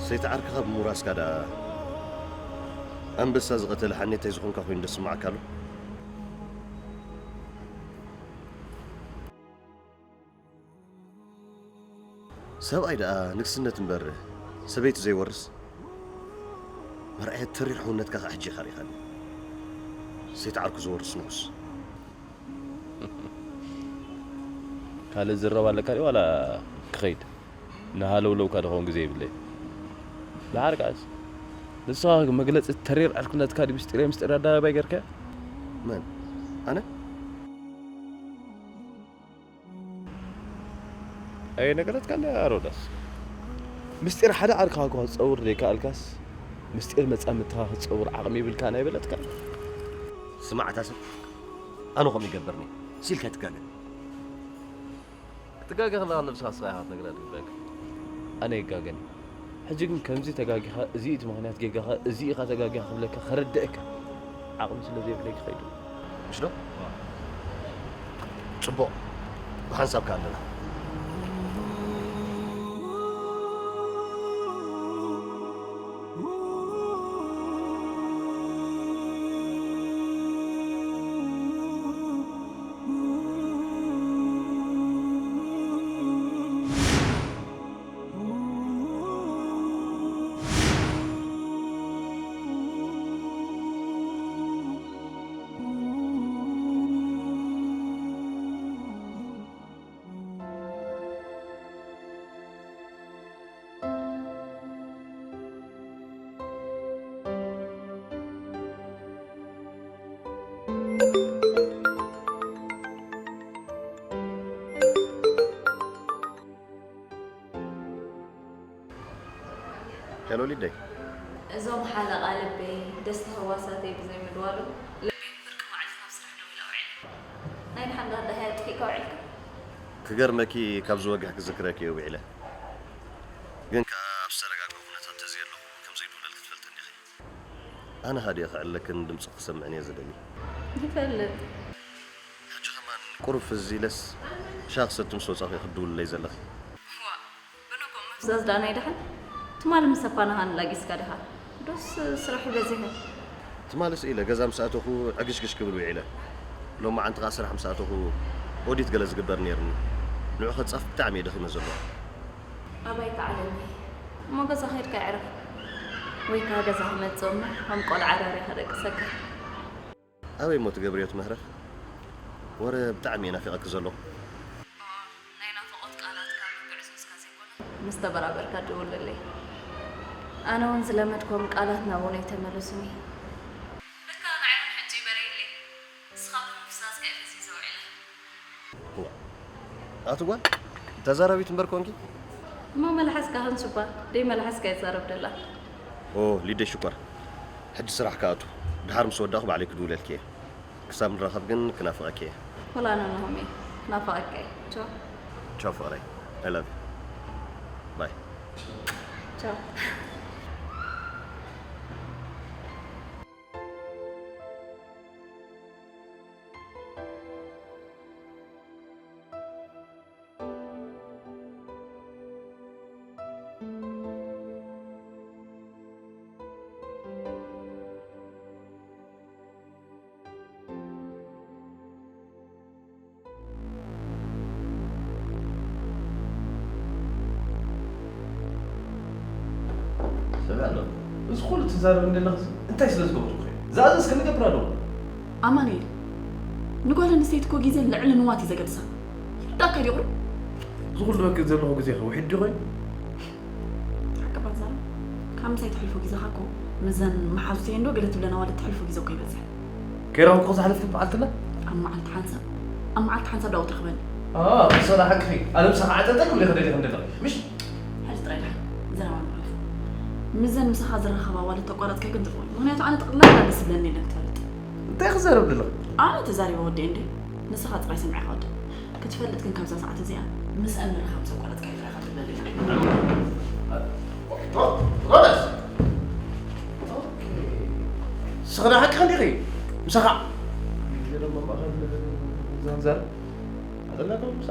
ሰይቲ ዓርክኻ ብምውራስካ ደኣ ኣንበሳ ዝቐተለ ሓኔታይ ዝኾንካ ኮይኑ ዶ ዝስምዓካ ኣሎ? ሰብኣይ ደኣ ንግስነት እምበር ሰበይቲ ዘይወርስ፣ መርኣየት ተሪር ሕውነትካ ኸኣ ሕጂ ኢኻ ርኢኻኒ። ሰይቲ ዓርኩ ዝወርስ ንጉስ። ካልእ ዝረባ ኣለካ ድዩ ዋላ ክኸይድ? ንሃለውለውካ ድኸውን ግዜ የብለይ። ደሓር ከዓስ ንስኻ መግለጺ ተሪር ዕርክነትካ ድዩ ምስጢረይ ምስጢር ኣደባባይ ገርካዮ? መን? ኣነ? ኣየነገረትካ እንድያ ሮዳስ? ምስጢር ሓደ ዓርክኻ እኳ ክትጸውር ዘይከኣልካስ ምስጢር መጻምድትኻ ክትጸውር ዓቕሚ ይብልካ ናይ በለጥካ? ስማዕ እታ ሰብ ኣነ ከምኡ ይገብርኒ ሲልካ ኣይትጋገ። ክትጋገ ከለኻ ነብስኻ ስኻ ኢኻ ክትነግራ ዝግበኣካ። ኣነ ይጋገን። ሕጂ ግን ከምዚ ተጋጊኻ፣ እዚ እቲ ምኽንያት ጌጋኻ፣ እዚ ኢኻ ተጋጊኻ ክብለካ ከረድኣካ ዓቕሚ ስለ ዘይብለይ ክኸይድ እየ። ምሽ ዶ? ጽቡቕ፣ ብሓንሳብካ ኣለና። ሄሎ ሊደይ። እዞም ሓለቓ ልበይ ደስታ ህዋሳተይ ብዘይ ምድዋሎም ልበይ ብፍርቂ መዓልቲ ናብ ስራሕ ደው ኢለ ኣውዒለ። ናይ ደሓን ዳርዳህያ ኣጥፊእካ ውዒልካ? ክገርመኪ ካብ ዝወግሕ ክዝክረኪ እየ ውዒለ። ግን ከኣ ኣብ ዝተረጋግአ ኩነታት ተዘየለኹ ከም ዘይድውለልኪ ትፈልጢ እንዲኺ። ኣነ ሃዲኤ ክዕልለክን ድምፅኺ ክሰምዕን እየ ዝደሊ። ይፈልጥ። ሕጂ ከማን ቁሩብ ፍዝዝ ኢለስ ሻሂ ክሰቲ ምስ ወፃእኺ ክድውልለይ ዘለኺ። ዋእ ብንጉእ ምፍዛዝ ደኣ ናይ ደሓን? ትማሊ ምስ ኣፓናሃ ንላጊስካ ዲኻ? ዶስ ስራሕ ይበዝሕ? ትማሊ ስኢለ ገዛ ምስ ኣተኹ ዕግሽግሽ ክብል ውዒለ። ሎማዓንቲ ከኣ ስራሕ ምስ ኣተኹ ኦዲት ገለ ዝግበር ነይርኒ። ንዑ ከጻፍ ብጣዕሚ እየ ደኺመ ዘለኹ። ኣባይ ከዓለኒ እሞ ገዛ ከይድካ ኣዕርፍ። ወይ ከኣ ገዛ ክመጽእ እሞ ከም ቆልዓ ራሪኻ ደቅሰካ። ኣበይ እሞ ትገብርዮ እቲ መህረፍ? ወረ ብጣዕሚ እየ ናፊቐኪ ዘለኹ። ናይ ናፍቖት ቃላትካ ምጉዕዞዝካ ዘይኮነ ምስ ተበራበርካ ደውለለይ። ኣነ እውን ዝለመድኮም ቃላት ናብኡ ኣይተመለሱኒ። ለካ ንዓይ እውን ሕጂ ይበረየለይ። ንስኻ ብምፍሳስካ እየ ፈዚዘ ውዒለ። ኣቲ ጓል ተዛራቢት እምበር ኮንኪ። እሞ መልሓስካ ክንሱባ ደይ መልሓስካ ይዛረብ ደላ። ኦ ሊደይ ሽኮር፣ ሕጂ ስራሕ ክኣቱ፣ ድሓር ምስ ወዳእኹ ባዕለይ ክድውለልኪ እየ። ክሳብ ንራኸብ ግን ክናፍቐኪ እየ። ወላ ኣነ ንሆሜ ክናፍቐካ እየ። ቻው። ቻው ፍቕረይ፣ I love you። ባይ። ቻው። ሰብኣይ ኣሎ። እዚ ኩሉ ትዛረብ እንደለኽስ እንታይ ስለ ዝገበርኩ እየ? ዝኣዘዝክኒ እገብር ኣለኹ። ኣማኑኤል፣ ንጓል ኣንስተይቲ እኮ ግዜን ልዕሊ ንዋት እዩ ዘገድሳ። ይርዳእካ ድዩ ቆይ? እዚ ኩሉ በኪ ዘለኹ ግዜኸ ውሒድ ድዩ ኮይኑ? ሓቂ እባ ትዛረብ? ካብ ምሳይ ተሕልፎ ግዜኻ እኮ ምስዘን መሓዙተይ እንዶ ገለ ትብለን ኣዋልድ ተሕልፎ ግዜ እኮ ይበዝሕ። ከይረኸብኩ ዝሓለፍኩ መዓልቲ ኣላ? ኣብ መዓልቲ ሓንሳብ ኣብ መዓልቲ ሓንሳብ ዳኡ ትረኽበኒ። ኣአ፣ እሶ ንሓቅኺ። ኣነ ምሳኺ ዓጠጠ ክብለይ ከደልየ ከም ደለኺ። ምሽ? ሕጂ ጥራይ ደሓን ዘረባ ንሓልፎ። ምስዘን ምሳኻ ዝራኸባ ኣዋልድ ተቋረፅካይ ግን ጥፍኡ። ምኽንያቱ ኣነ ጠቕላላ ደስ ዝብለኒ የለን ክትፈልጥ። እንታይ ክዛረብ ደለኺ? ኣነ ተዛሪበ ወዲኤ እንድየ። ንስኻ ጥራይ ሰሚዕኻ ወድእ። ክትፈልጥ ግን ካብዛ ሰዓት እዚኣ ምስኣን ምርኻብ ምስ ኣቋረፅካዮ ጥራይ ኢኻ ክትብለለይ። ሮዳስ! ስኽዳ ሓቅኻ እንዲኺ? ምሳኻ! ግዜ ደሞ ማእኸል ዘንዘር ኣጠናቶም ምሳ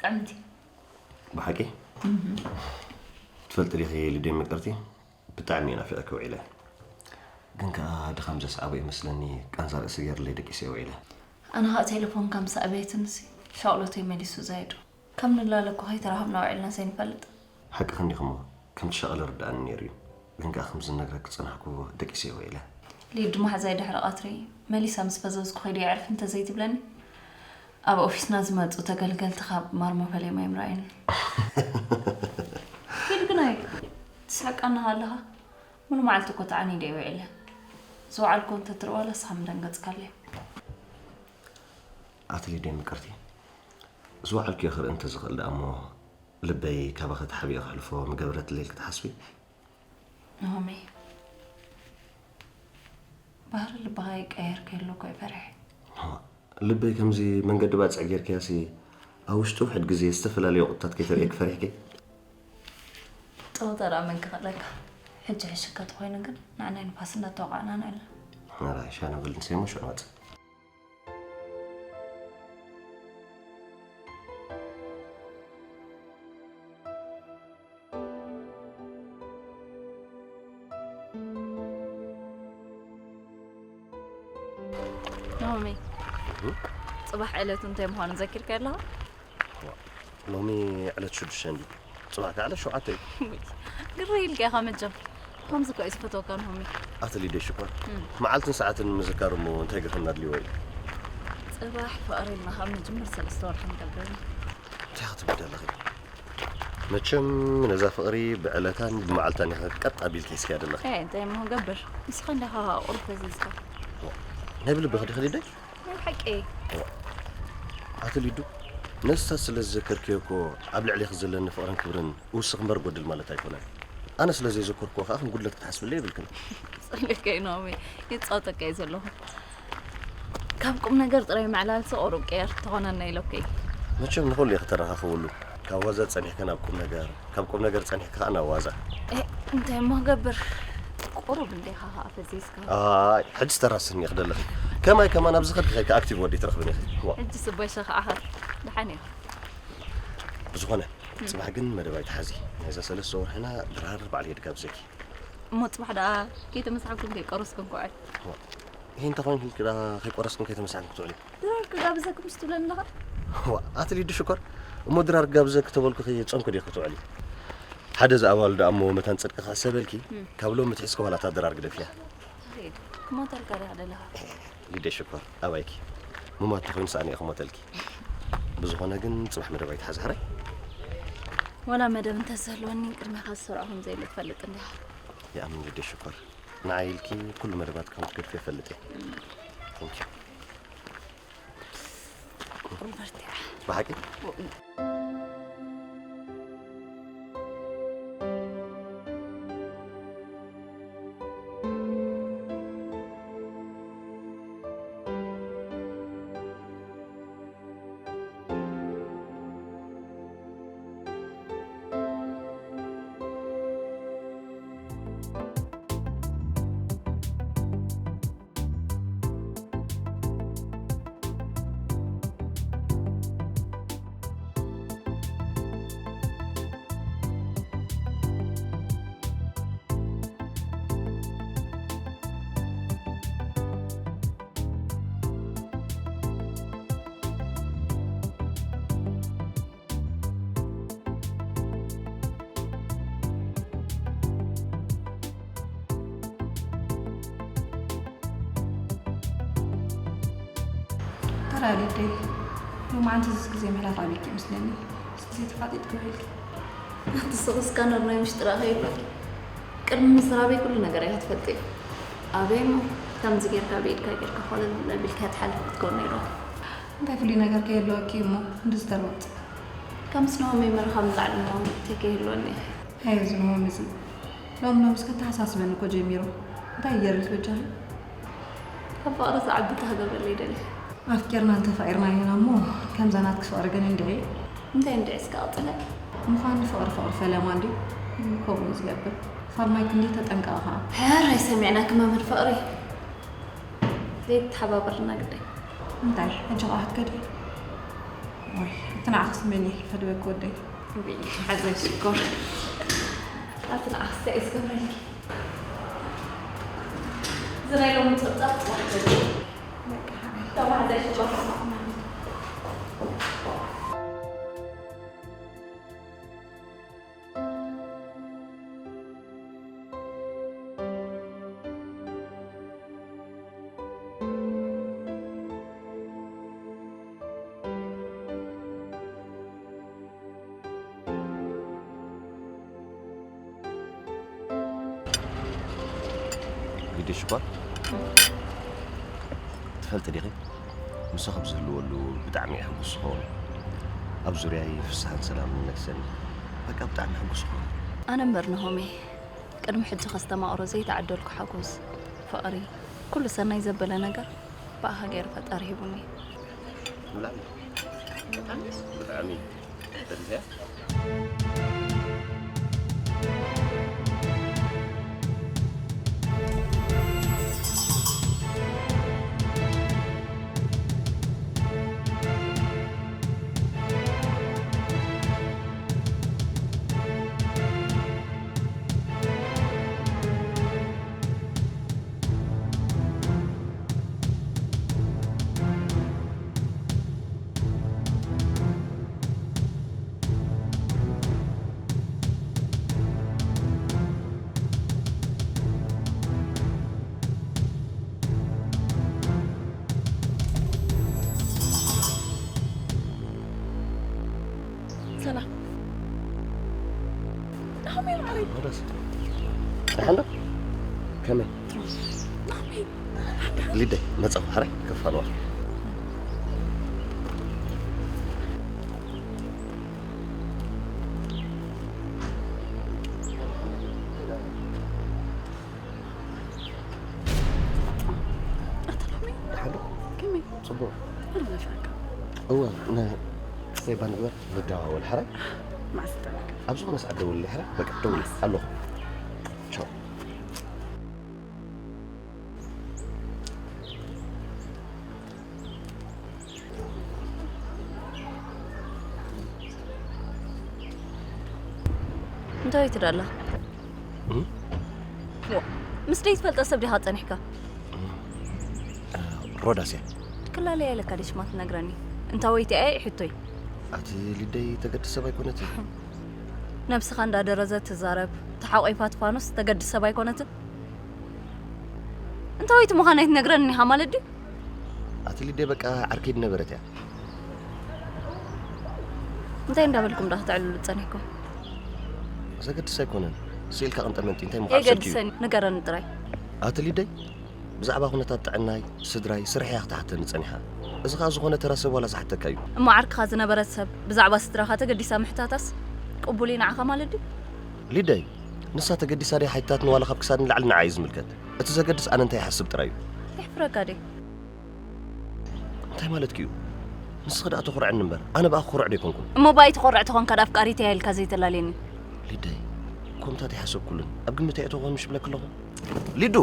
ጥዕምቲ። ብሓቂ? ትፈልጢ ዲኺ ሊድያ ምቅርቲ? ብጣዕሚ እየ ናፊቐኪ ውዒለ። ግን ከኣ ድኻም ዘስዓቦ ይመስለኒ፣ ቃንዛ ርእሲ ገይርለይ ደቂሰ እየ ውዒለ። ኣነ ኸኣ ቴሌፎንካ ምስ ኣበየትንሲ ሻቕሎተይ መሊሱ ዛይዱ። ከም ንላለ እኮ ከይተራኸብና ውዒልና ዘይንፈልጥ። ሓቅኺ እንዲኽሞ፣ ከምቲ ሻቕለ ርድኣኒ ነይሩ እዩ። ግን ከኣ ከም ዝነግረኪ ዝጸናሕኩ ደቂሰ እየ ውዒለ። ሊዱ መሓዛይ ድሕሪ ቀትሪ መሊሳ ምስ ፈዘዝኩ ከይዱ የዕርፍ እንተዘይትብለኒ፣ ኣብ ኦፊስና ዝመጹ ተገልገልቲ ካብ ማርሞ ፈሊዮም ኣይምረኣዩን። ኪድ ግናይ ትስሕቀና ኣለኻ። ሙሉ መዓልቲ እኮ ተዓኒደ እየ ውዒለ። ዝወዓልኩ እንተትርእዋ ለስኻ ምደንገጽካለይ። ኣቲ ሊድያ ምቅርቲ፣ ዝወዓልክዮ ክርኢ እንተዝኽእል ደኣ እሞ ልበይ ካባኺ ተሓቢኡ ከሕልፎ ምገበረትለይ ኢልኪ ትሓስቢ? ናሆመይ፣ ባህሪ ልብኻ ይቀየር ከሎ እኮ እየ ፈሪሐ። እዋ፣ ልበይ ከምዚ መንገዲ ባጽዕ ጌርክያሲ፣ ኣብ ውሽጢ ውሕድ ግዜ ዝተፈላለዩ ቁጥታት ከይተርእየኪ ፈሪሕኪ? ጸወታ ደኣ መን ክኽእለካ? ሕጂ ሕሽካ ተኾይኑ ግን ንዓናይ ንፋስ እንዳተወቃዕና ንዕለ። ሕራይ፣ ሻና በል ንሰይ እሞ ሽዑ ንወጽእ። ናሆመይ፣ እህ? ጽባሕ ዕለቱ እንታይ ምዃኑ ዘኪርካዮ ኣለኻ? ዋ፣ ሎሚ ዕለት ሽዱሽተ እንድዩ። ጽባሕ ከኣ ዕለት ሸውዓተ እዩ። ውይ፣ ግርህ ኢልካ ኢኻ መቸም። ከምዚ እኮ እዩ ዝፈትወካ ናሆመይ። ኣቲ ሊድያ ሽኮር፣ እም። መዓልትን ሰዓትን ምዝካር እሞ እንታይ ግርህና ኣድልይዎ እዩ? ጽባሕ ፍቕሪ ኢልና ካብ ንጅምር ሰለስተ ወርሒ ንገብር። እንታይ ክትብሊ ኣለኺ? መቸም ነዛ ፍቕሪ ብዕለታን ብመዓልታን ኢኺ ቀጥ ኣቢልኪ ሒዝክያ ዘለኺ። ኤ፣ እንታይ እሞ ክገብር? ንስኻ እንዲኻ ቁሩብ ፈዚዝካ። ዋ፣ ናይ ብልብኺ ዲኺ ሊደይ? ናይ ብሓቂ። ዋ፣ ኣቲ ሊዱ፣ ነስታት ስለ ዝዘከርክዮ እኮ ኣብ ልዕሌኺ ዘለኒ ፍቕርን ክብርን ውስኽ እምበር ጎድል ማለት ኣይኮነን። ኣነ ስለ ዘይዘከርክዎ ከኣ ከም ጉድለት ክትሓስብለይ የብልክን። ጸሊእከ እዩ ናሆመይ፣ ይጻወተካ እዩ ዘለኹ። ካብ ቁም ነገር ጥራይ ምዕላልሲ ቁሩብ ቅየር ተኾነና ኢለኩ እየ። መቸም ንኹሉ ኢኺ ተረኻኽብሉ። ካብ ዋዛ ጸኒሕካ ናብ ቁም ነገር፣ ካብ ቁም ነገር ጸኒሕካ ከኣ ናብ ዋዛ። ኤ፣ እንታይ እሞ ክገብር? ቁሩብ እንዲኻ ከኣ ፈዚዝካ። ኣይ፣ ሕጂ ተራስኒ ኢኺ ደለኺ። ከማይ ከማን ኣብዚ ከድኪ ከይካ ኣክቲቭ ወዲ ትረኽብኒ ኢኺ። ዋ። ሕጂ ስቦይ ሸኻ ዓኸር። ደሓን ኢኻ። ብዝኾነ፣ እም። ጽባሕ ግን መደብ ኣይትሓዚ። ናይዛ ሰለስተ ወርሕና ድራር በዓል ሄድካ ብዘኪ። እሞ ጽባሕ ደኣ ከይተመሳሕኩም ከይቀረስኩም ክውዕል። ዋ። ይሄ እንተ ኾይኑ ኢልኪ ደኣ ከይቆረስክን ከይተመሳሕን ክትውዕሊ? ድራር ክጋብዘኩም ምስ ትብለኒ ኣለኻ? ዋ፣ ኣቲ ሊዱ ሽኮር፣ እሞ ድራር ክጋብዘኪ ተበልኩኺ ጾምኪ ዲኺ ክትውዕሊ? ሓደ ዝኣባሉ ደኣ እሞ መታን ጽድቂ ክሕሰበልኪ፣ እም። ካብ ሎሚ ምትሒዝኪ ዋላ እታ ድራር ግደፍያ። ተኸይድ፣ ክሞተልካ ዲኻ ደለኻ? ሊድያ ሽኮር፣ ኣባይኪ። ምማት ተኾይኑ ሰኣነ እየ ክሞተልኪ። ብዝኾነ ግን ጽባሕ መደብ ኣይትሓዚ ሕራይ? ዋላ መደብ እንተዝህልወኒ ቅድሚኻ ዝሰርዖ ከም ዘየለ ትፈልጥ እንዲኻ። ይኣምን ሊድያ ሽኮር። ንዓይ ኢልኪ ኩሉ መደባት ከም ትገድፊ ይፈልጥ እየ። Thank you። ቁሩብ በርቲዐ። ብሓቂ? ተራሊደይ፣ ሎማዓንቲ እዚ ግዜ ምሕላፍ ኣቢልኪ ይመስለኒ። እዚ ግዜ ተፋጢጥኪ ውዒልኪ። ኣቲ ስቕ ስካነር ናይ ምሽጥራ ከይብለኪ። ቅድሚ ምስራበይ ኩሉ ነገር እያ ትፈልጥ እያ። ኣበይ እሞ፣ ከምዚ ጌርካ ብኢድካ ጌርካ ኮለል ኣቢልካ ትሓልፍ ክትከውን ነይርዋ። እንታይ ፍሉይ ነገር ከየለወኪ እሞ፣ እንዲ ዝተለወጥ? ከም ስኖ መይ ምርኻብ ንላዕሊ እሞ፣ እንታይ ከይህልወኒ? ኣየ ዝንሆም እዚ ሎም ሎምስ ከተሓሳስበኒ እኮ ጀሚሩ። እንታይ ገይርልኪ በጃኺ? ካብ ፍቕሪ ዝዓቢ እንታይ ክገብረለይ ደልየ? ኣፍቂርና እንተፋቒርና ኢና እሞ ከምዛ ናትኪ ፍቕሪ ግን እንድዒ። እንታይ እንድዒ እስከ ቀጽለ? ምዃኑ ፍቕሪ ፍቕሪ ፈለማ እንድዩ። ከምኡ እዩ ዝገብር። ፋርማይ ክንደይ ተጠንቀቐ ኸዓ። ሕራይ ሰሚዕናኪ መምህር ፍቕሪ። ዘይተሓባበርና ግዳይ። እንታይ ሕጂ ኸዓ ክትከዲ? ወይ ትንዓኽስ መን ይሕልፈ ድበክ ወደይ? ሓዘይ ሽኮር። ኣቲ ንዓኽስ እንታይ እዩ ዝገብረልኪ? እዚ ናይ ሎሚ ጸብጻብ ጽባሕ ዘርኢ። ተባዕ ዘይ ሽኮር። ሊዲ ሽኮር ትፈልጢ ዲኺ? ንሱ ካብ ዝህልወሉ ብጣዕሚ እየ ሕጉስ ዝኸውን። ኣብ ዙርያይ ፍስሃን ሰላምን ነግሰኒ። በቃ ብጣዕሚ ሕጉስ ዝኸውን። ኣነ እምበር ናሆሜ፣ ቅድሚ ሕጂ ከስተማቕሮ ዘይተዓደልኩ ሓጎስ፣ ፍቕሪ፣ ኩሉ ሰናይ ዘበለ ነገር ብኣኻ ገይሩ ፈጣሪ ሂቡኒ። ብላዕሊ ብጣዕሚ ደስ እያ። ሰላም። ናሆሜ ማዕረይ። ደሓን ዶ? ከመይ? ናሆሜ። ሊደይ መጻኹ፣ ሕራይ ከፋልዋ። ኣታ ናሆሜ። ደሓን ዶ? ከመይ? ጽቡቕ። ኣነ መሻካ። እወ፣ ነ-፣ ክስተይ ባንግበር ንደዋወል፣ ሕራይ? ማዕስተ። ኣብ ዝኾነ ሰዓት ደውልለይ፣ ሕራይ? በቃ፣ ደውል። ኣለኹ። ቻው። እንታይ ትዳላ? እም? ዋ፣ ምስ ደይትፈልጠ ሰብ ዲኻ ጸኒሕካ? ሮዳስ እያ። ክላለያ ኢለካ ዲሽ ማትነግረኒ? እንታ ወይቲ ኣየ ሕቶይ። ኣቲ ሊደይ ተገድስ ሰብ ኣይኮነትን። ነብስኻ እንዳደረዘት ትዛረብ፣ ተሓቆይፋ ትፋኑስ ተገድስ ሰብ ኣይኮነትን? እንታ ወይቲ ምዃን ኣይትነግረኒ ኢኻ ማለት ድዩ? ኣቲ ሊደይ በቃ ዓርከይ ድነበረት እያ። እንታይ እንዳበልኩም ዳ ክትዕልሉ ጸኒሕኩም? ዘገድስ ኣይኮነን። ስኢልካ ቅንጠመንጢ እንታይ ምዃን ሰብኪ እዩ። የገድሰኒ፣ ንገረኒ ጥራይ። ኣቲ ሊደይ ብዛዕባ ኩነታት ጥዕናይ፣ ስድራይ፣ ስርሐይ እያ ክትሓተኒ ጸኒሓ። እዚ ኸኣ ዝኾነ ተራ ሰብ ዋላ ዝሓተካ እዩ። እሞ ዓርክኻ ዝነበረት ሰብ ብዛዕባ ስድራኻ ተገዲሳ ምሕታታስ ቅቡል እዩ ንዓኻ ማለት ድዩ? ሊደይ ንሳ ተገዲሳ ደይ ሓይታትኒ ዋላ ካብ ክሳድ ንላዕሊ ንዓ እዩ ዝምልከት። እቲ ዘገድስ ኣነ እንታይ ይሓስብ ጥራይ እዩ። የሕፍረካ ድዩ? እንታይ ማለትኪ እዩ? ንስኺ ደኣ ተኹርዐኒ እምበር ኣነ ብኣኺ ኩሩዕ ደይኮንኩን። እሞ ብኣይ ትኾርዕ ተኾንካ ዳ ኣፍቃሪተይ ኢልካ ዘይተላልየኒ? ሊደይ ከምታት ኣይሓሰብኩሉን። ኣብ ግምት ኣየእተኹን ምሽ ብለኪ ኣለኹ። ሊዱ!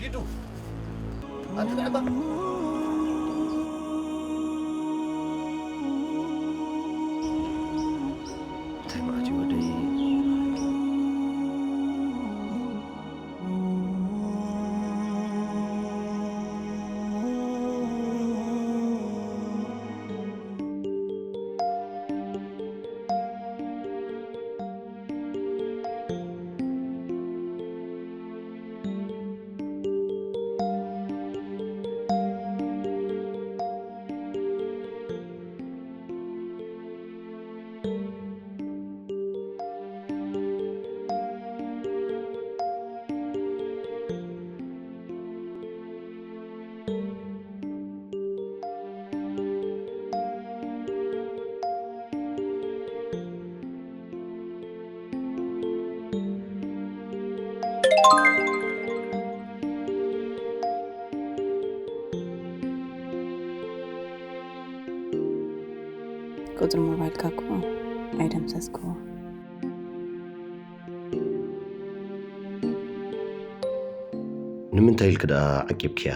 ሊዱ! ኣንቲ ንዕባ! እንታይ ማለት እዩ ወደይ? ቁጽሪ ሞባይልካ እኮ ኣይደምሰስክዎ። ንምንታይ ኢልኪ ደኣ ዓቂብክያ?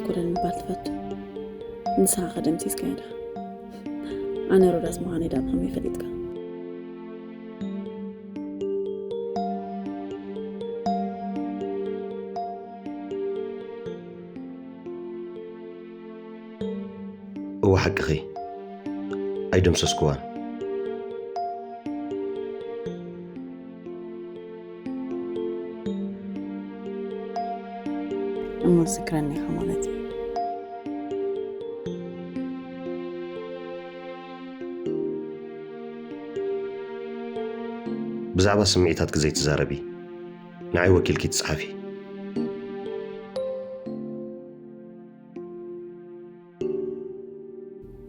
ኩለን ምባል ትፈቱ። ንስኻ ከደምሲስካያ ዲኻ? ኣነ ሮዳስ ምዃነይ ደኣ ብኸመይ ፈሊጥካ? እወ ሓቅኺ፣ ኣይደምሰስኩዋን። እሞ ዝክረኒ ኢኻ ማለት እዩ። ብዛዕባ ስምዒታትኪ ዘይትዛረቢ፣ ንዓይ ወኪልኪ ትጽሓፊ።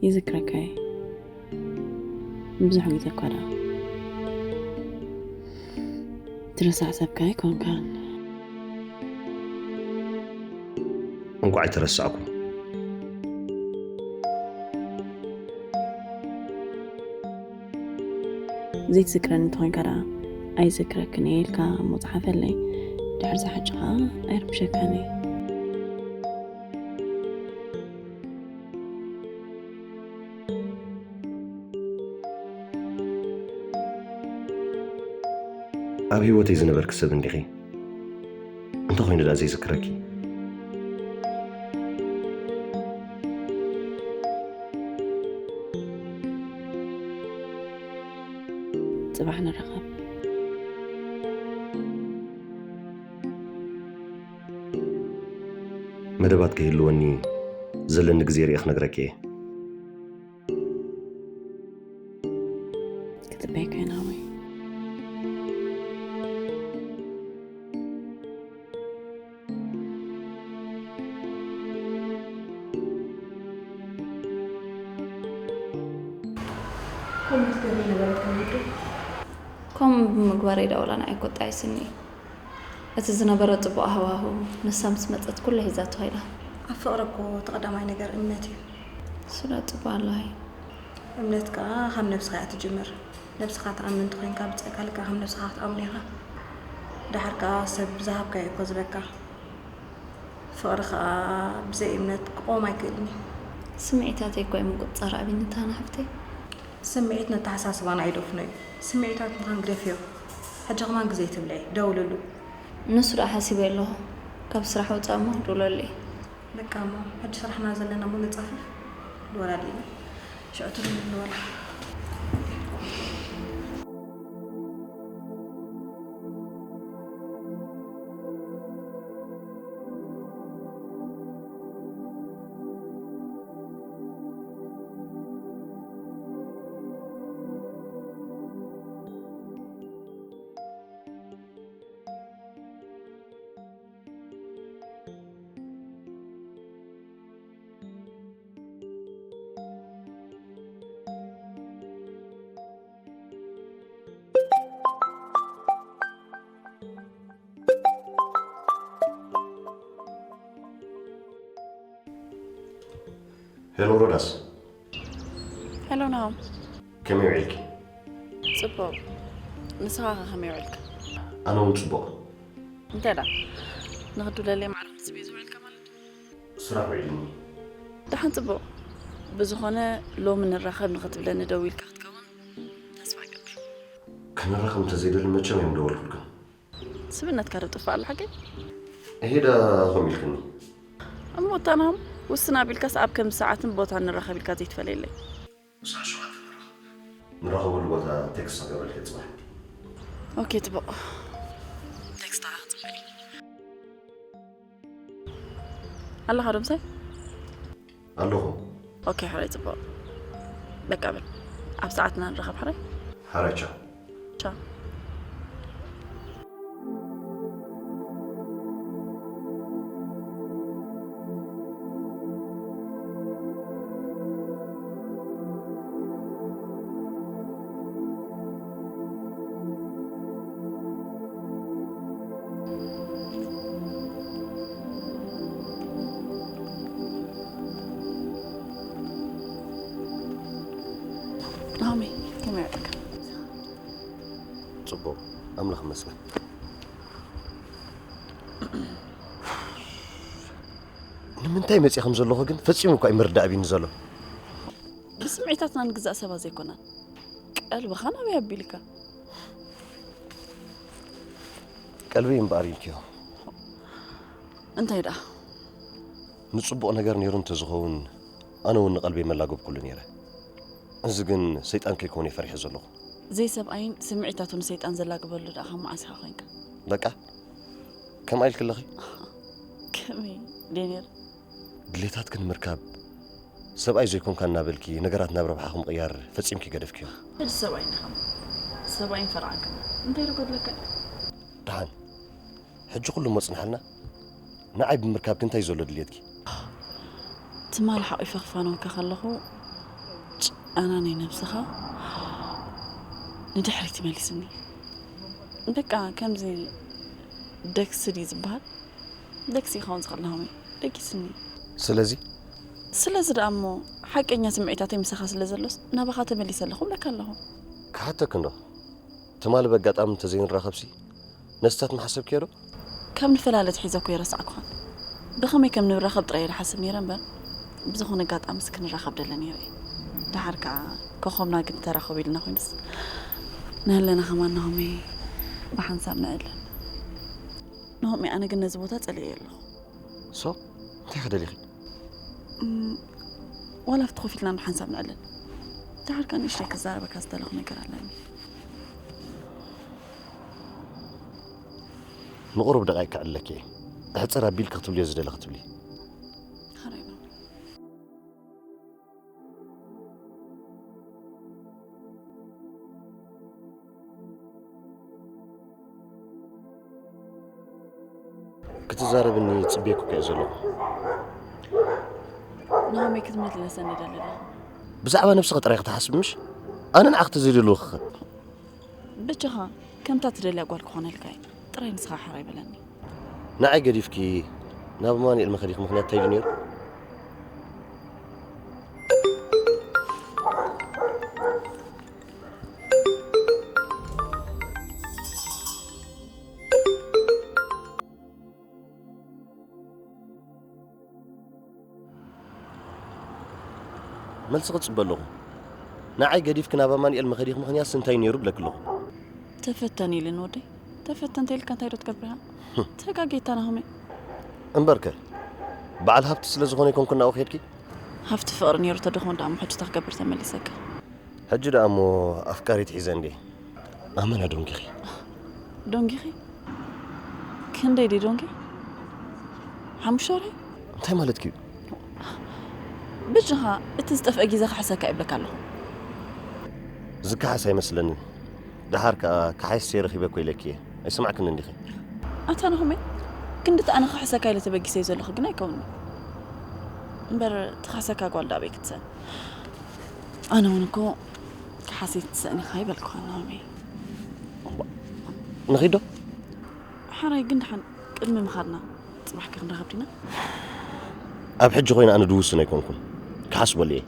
ይዝክረካ እየ። ብዙሕ ግዜ እኳ ደኣ ትርሳዕ ሰብካ ኣይኮንካን። እንቋዕ ኣይተረሳዕኩ። ዘይትዝክረኒ እንተኾይንካ ደኣ ኣይዝክረክን እየ ኢልካ እሞ ጸሓፈለይ። ድሕሪ ዝሓጭኻ ኣይርብሸካን እየ። ኣብ ህይወተይ ዝነበርኪ ሰብ እንዲኺ። እንተኾይኑ ደኣ ዘይዝክረኪ። ጽባሕ ንራኸብ። መደባት ከይህልወኒ ዘለኒ ግዜ ርኤ ክነግረኪ እየ። ክጽበየካ እየ ናወይ። ከምኡ ትገብሪ ነበረት ከም ውዱ። ከምኡ ብምግባረይ ደኣ ወላ ንዓይ ኣይቆጣይስኒ። እቲ ዝነበረ ጽቡቕ ሃዋህው ንሳ ምስ መጸት ኩሉ ሒዛቶ ከይዳ። ኣብ ፍቕሪ እኮ እቲ ቀዳማይ ነገር እምነት እዩ። እሱ ደኣ ጽቡቕ ኣለዋይ። እምነት ከኣ ካብ ነብስኻ እያ ትጅምር። ነብስኻ ትኣምን እንተኾይንካ ብጸጋ ልክዕ ከም ነብስኻ ክትኣምኖ ኢኻ። ደሓር ከኣ ሰብ ብዝሃብካዮ እኮ ዝበካ። ፍቕሪ ከኣ ብዘይ እምነት ክቆም ኣይክእልን እዩ። ስምዒታተይ እኮ እዩ ምቁጽጻር ኣቢኒ ታና ሓፍተይ። ስምዒት ነተሓሳስባና ኣይደፍኖ እዩ። ስምዒታትንኻን ግደፍዮ። ሕጂ ከማን ግዜ ትብልዒ፣ ደውልሉ። ንሱ ደኣ ሓሲበ ኣለኹ። ካብ ስራሕ ወጻእ እሞ ክድውለሉ እየ። በቃ እሞ ሕጂ ስራሕና ዘለና እሞ ንጻፈፍ። ንወላዲ ኢና። ሽዑ ትርም ንበላ። ሄሎ ሮዳስ። ሄሎ ናሆም። ከመይ ውዒልኪ? ጽቡቕ። ንስኻ ኸ ከመይ ውዒልካ? ኣነ እውን ጽቡቕ። እንታይ ደኣ ንኽድውለለይ ማዕረ ክትስብ እዩ ዝውዕልካ ማለት እዩ? ስራሕ ውዒልኒ። ደሓን ጽቡቕ። ብዝኾነ ሎሚ ንራኸብ ንኽትብለኒ ደዊልካ ክትከውን ተስፋ እገብር። ክንራኸብ እንተዘይደሊ መቸም እዮም ደወልኩልክን። ስብነትካ ዶ ጥፋእ ኣሎ ሓቂ? እሄዳ ከምኡ ኢልክኒ። እሞ እታ ናሆም ውስን ኣቢልካስ ኣብ ከም ሰዓትን ቦታን ንራኸብ ኢልካ ዘይትፈለየለይ? ንራኸበሉ ቦታ ቴክስት ክገብረልኪ ጽባሕ። ኦኬ ጽቡቕ። ቴክስት ክጽበይ ኣለኻ ዶ ምሳይ? ኣለኹ። ኦኬ ሕራይ ጽቡቕ። በቃ በል ኣብ ሰዓትና ንራኸብ ሕራይ። ሕራይ ቻው። ቻው። ናሆሚ ከመይ ኣለካ? ጽቡቕ ኣምላኽ ይመስገን። ምንታይ መጽእ ከም ዘለኹ ግን ፈጺሙ እኳ ኣይምርዳእ ቢኒ ዘሎ። ብስምዒታትና ንግዛእ ሰባት ዘይኮናን። ቀልብኻ ናበይ ኣቢልካ? ቀልቢ እምበኣር ኢልክዮ። እንታይ ደኣ? ንጽቡቕ ነገር ነይሩ እንተዝኸውን ኣነ እውን ንቐልበይ መላገብኩሉ ነይረ። እዚ ግን ሰይጣን ከይኮነ ፈሪሐ ዘለኹ። ዘይሰብኣይን ስምዒታቱ ንሰይጣን ዘላግበሉ ደኣ ካብ መዓስ ኢኻ ኮንካ? በቃ ከምኣ ኢልክለኺ? ከመይ ዴኔር? ድሌታትኪ ንምርካብ ሰብኣይ ዘይኮንካ እናበልኪ ነገራት ናብ ረብሓኺ ምቕያር ፈጺምኪ ገደፍክዮ። ሕጂ ሰብኣይ እንዲኻ። ሰብኣይን ፈርዓንካ። እንታይ ዶ ጎድለካ? ደሓን ሕጂ ኩሉ እሞ ጽንሓልና። ንዓይ ብምርካብኪ እንታይ ዘሎ ድልየትኪ? ትማሊ ሓቒፈ ክፋነወካ ከለኹ ጫና ናይ ነብስኻ ንድሕሪት ይመሊስኒ። በቃ ከምዚ ደግሲ ድዩ ዝበሃል? ደግሲ ይኸውን ዝኽእል ናሆመይ ደጊስኒ። ስለዚ ስለዚ ደኣ እሞ ሓቀኛ ስምዒታተይ ምሳኻ ስለ ዘሎስ ናባኻ ተመሊሰ ኣለኹ እብለካ ኣለኹ። ክሓተኪ እንዶ ትማሊ በጋጣሚ እንተዘይንራኸብሲ ነስታት ምሓሰብክዮ ዶ? ካብ ንፈላለ ኣትሒዘ እኮ ኣይረሳዕኩኻን። ብኸመይ ከም ንራኸብ ጥራይ እየ ዝሓስብ ነይረ እምበር ብዝኾነ ኣጋጣሚስ ክንራኸብ ደለ ነይረ እየ። ደሓር ከኣ ኮኾብና ግን ተራኸቡ ኢልና ኮይኑስ ንህለና ከማን ናሆመይ ብሓንሳብ ንዕለል። ናሆመይ ኣነ ግን ነዚ ቦታ ጸሊኤዮ ኣለኹ። ሶ እንታይ ክደሊኺ? እም፣ ዋላ ኣብቲ ኮፍ ኢልና ብሓንሳብ ንዕለል። ደሓር ከኣ ንእሽተይ ክዛረበካ ዝደለኹ ነገር ኣለኒ። ንቑሩብ ደቓይቅ ክዕለኪ እየ። ኣሕጽር ኣቢልኪ ክትብልዮ ዝደለኺ ትብሊ። ሓራይ ነው። ክትዛረብኒ ጽቤኩ ከ ዘለኹ። ናሆመይ ክትምልሰኒ ደሊ ኣለኹ። ብዛዕባ ነብስኺ ጥራይ ክትሓስብ ምሽ? ኣነ ንዓኺ ተዘይደልዎ ክኸድ። ብቻኻ ከምታ ትደልያ ጓል ክኾነልካ እየ። ጥራይ ንስኻ ሓራይ በለኒ። ንዓይ ገዲፍኪ ናብ ኣማኑኤል መኸዲኽ ምኽንያት እንታይ እዩ ነይሩ? መልሲ ክጽበ ኣለኹ። ንዓይ ገዲፍኪ ናብ ኣማኑኤል መኸዲኽ ምኽንያትስ እንታይ ነይሩ ብለኪ ኣለኹ። ተፈተን ኢልን ወደይ። ተፈተን ተይልካ እንታይ ዶ ትገብር ኢኻ? ተጋጌታ ናሆመይ። እምበርከ በዓል ሃብቲ ስለ ዝኾነ ይኮንኩ ናብኡ ከድኪ? ሃብቲ ፍቕሪ ነይሩ ተደኾን ደኣ እሞ ሕጂ እንታይ ክገብር ተመሊሰካ? ሕጂ ደኣ እሞ ኣፍቃሪት ሒዘ እንዴ? ኣመና ዶንጊኺ። ዶንጊኺ? ክንደይ ድዩ ዶንጊ? ሓሙሽተ ወርሒ? እንታይ ማለትኪ እዩ? ብጅኻ እቲ ዝጠፍአ ግዜ ክሕሰካ ይብለካ ኣለኹ። ዝከሓስ ኣይመስለንን። ደሓር ከኣ ከሓይሰ ረኺበ እኮ ኢለኪ እየ። ኣይሰማዕክን እንዲኺ? ኣታ ናሆመይ፣ ክንድቲ ኣነ ክሕሰካ ኢለ ተበጊሰ ዘለኹ ግን ኣይከውንን። እምበር ትኽሕሰካ ጓል ደኣ ኣበይ ክትሰን? ኣነ እውን እኮ ክሓሴ ትሰእን ኢኻ ይበልኩኻ ናሆመይ። ንኺዶ? ሓራይ ግን ደሓን ቅድሚ ምኻድና ጽባሕ ከ ክንራኸብ ዲና? ኣብ ሕጂ ኮይነ ኣነ ድውስን ኣይኮንኩን። ክሓስበሉ እየ።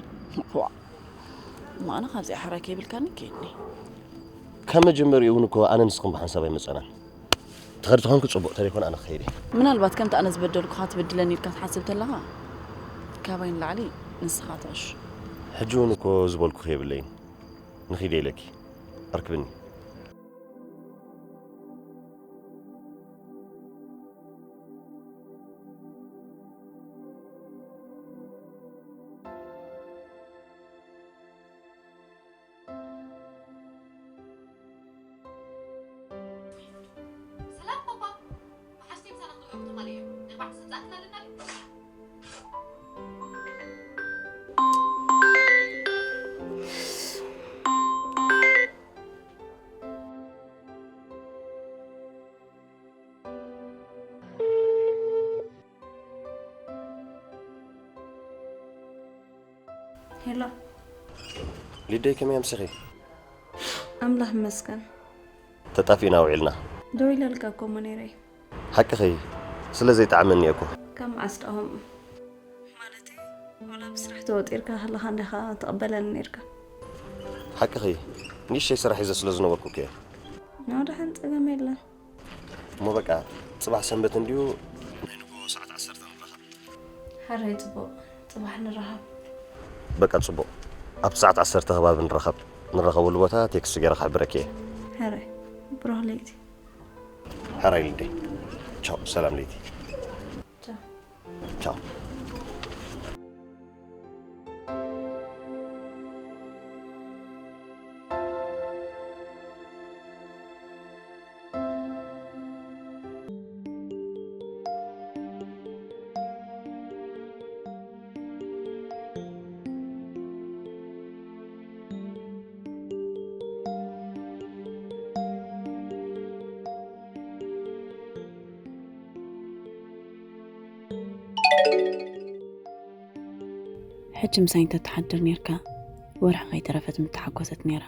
ዋ፣ እሞ ኣነ ካብዚኣ ሓራይ ከይብልካኒ ከይድኒ። ካብ መጀመሪኡ እውን እኮ ኣነ ንስኽን ብሓንሳብ ኣይመጸናን። ትኸዲ ተኾንኩ ጽቡቕ፣ ተደይኮን ኣነ ክኸይድ እየ። ምናልባት ከምቲ ኣነ ዝበደልኩኻ ትብድለኒ ኢልካ ትሓስብ ተለኻ ካባይ ንላዕሊ ንስኻ ትዕሽ። ሕጂ እውን እኮ ዝበልኩኺ የብለይን። ንኺደ ኢለኪ። ኣርክብኒ። ሰላም ፓፓ፣ መሓዝተይ ምሳና ክንሪኦ ክትመሊ እየ። ንኣርባዕተ ሰዓት ኣለና ድዩ? ሄሎ ሊደይ፣ ከመይ ኣምሲኺ? ኣምላኽ ይመስገን። ተጣፊእና ውዒልና። ደው ኢለልካ እኮ እሞ ነይረ። ሓቅኺ፣ ስለ ዘይጠዓመኒ እየ እኮ። ካብ መዓስ ደኣ ከምኡ? ማለተይ፣ ዋላ ብስራሕ ተወጢርካ ከለኻ እንዲኻ ትቕበለኒ ነይርካ። ሓቅኺ፣ ንእሽተይ ስራሕ ሒዘ ስለ ዝነበርኩ እኮ እየ። ኖ፣ ደሓን፣ ጸገም የለን። እሞ በቃ፣ ጽባሕ ሰንበት እንድዩ፣ ናይ ንግሆ ሰዓት ዓሰርተ ንራኸብ። ሕራይ ጽቡቕ፣ ጽባሕ ንራኸብ። በቃ ጽቡቕ፣ ኣብቲ ሰዓት ዓሰርተ ከባቢ ንራኸብ። ንራኸበሉ ቦታ ቴክስት ገይረ ክሕብረኪ እየ። ሕራይ፣ ብሩኽ ለይቲ። ሕራይ ልደይ። ቻው፣ ሰላም ለይቲ። ቻው። ቻው። ሕጂ ምሳይ እንተትሓድር ኔርካ፣ ወርሒ ከይተረፈት ምተሓጎሰት ኔራ።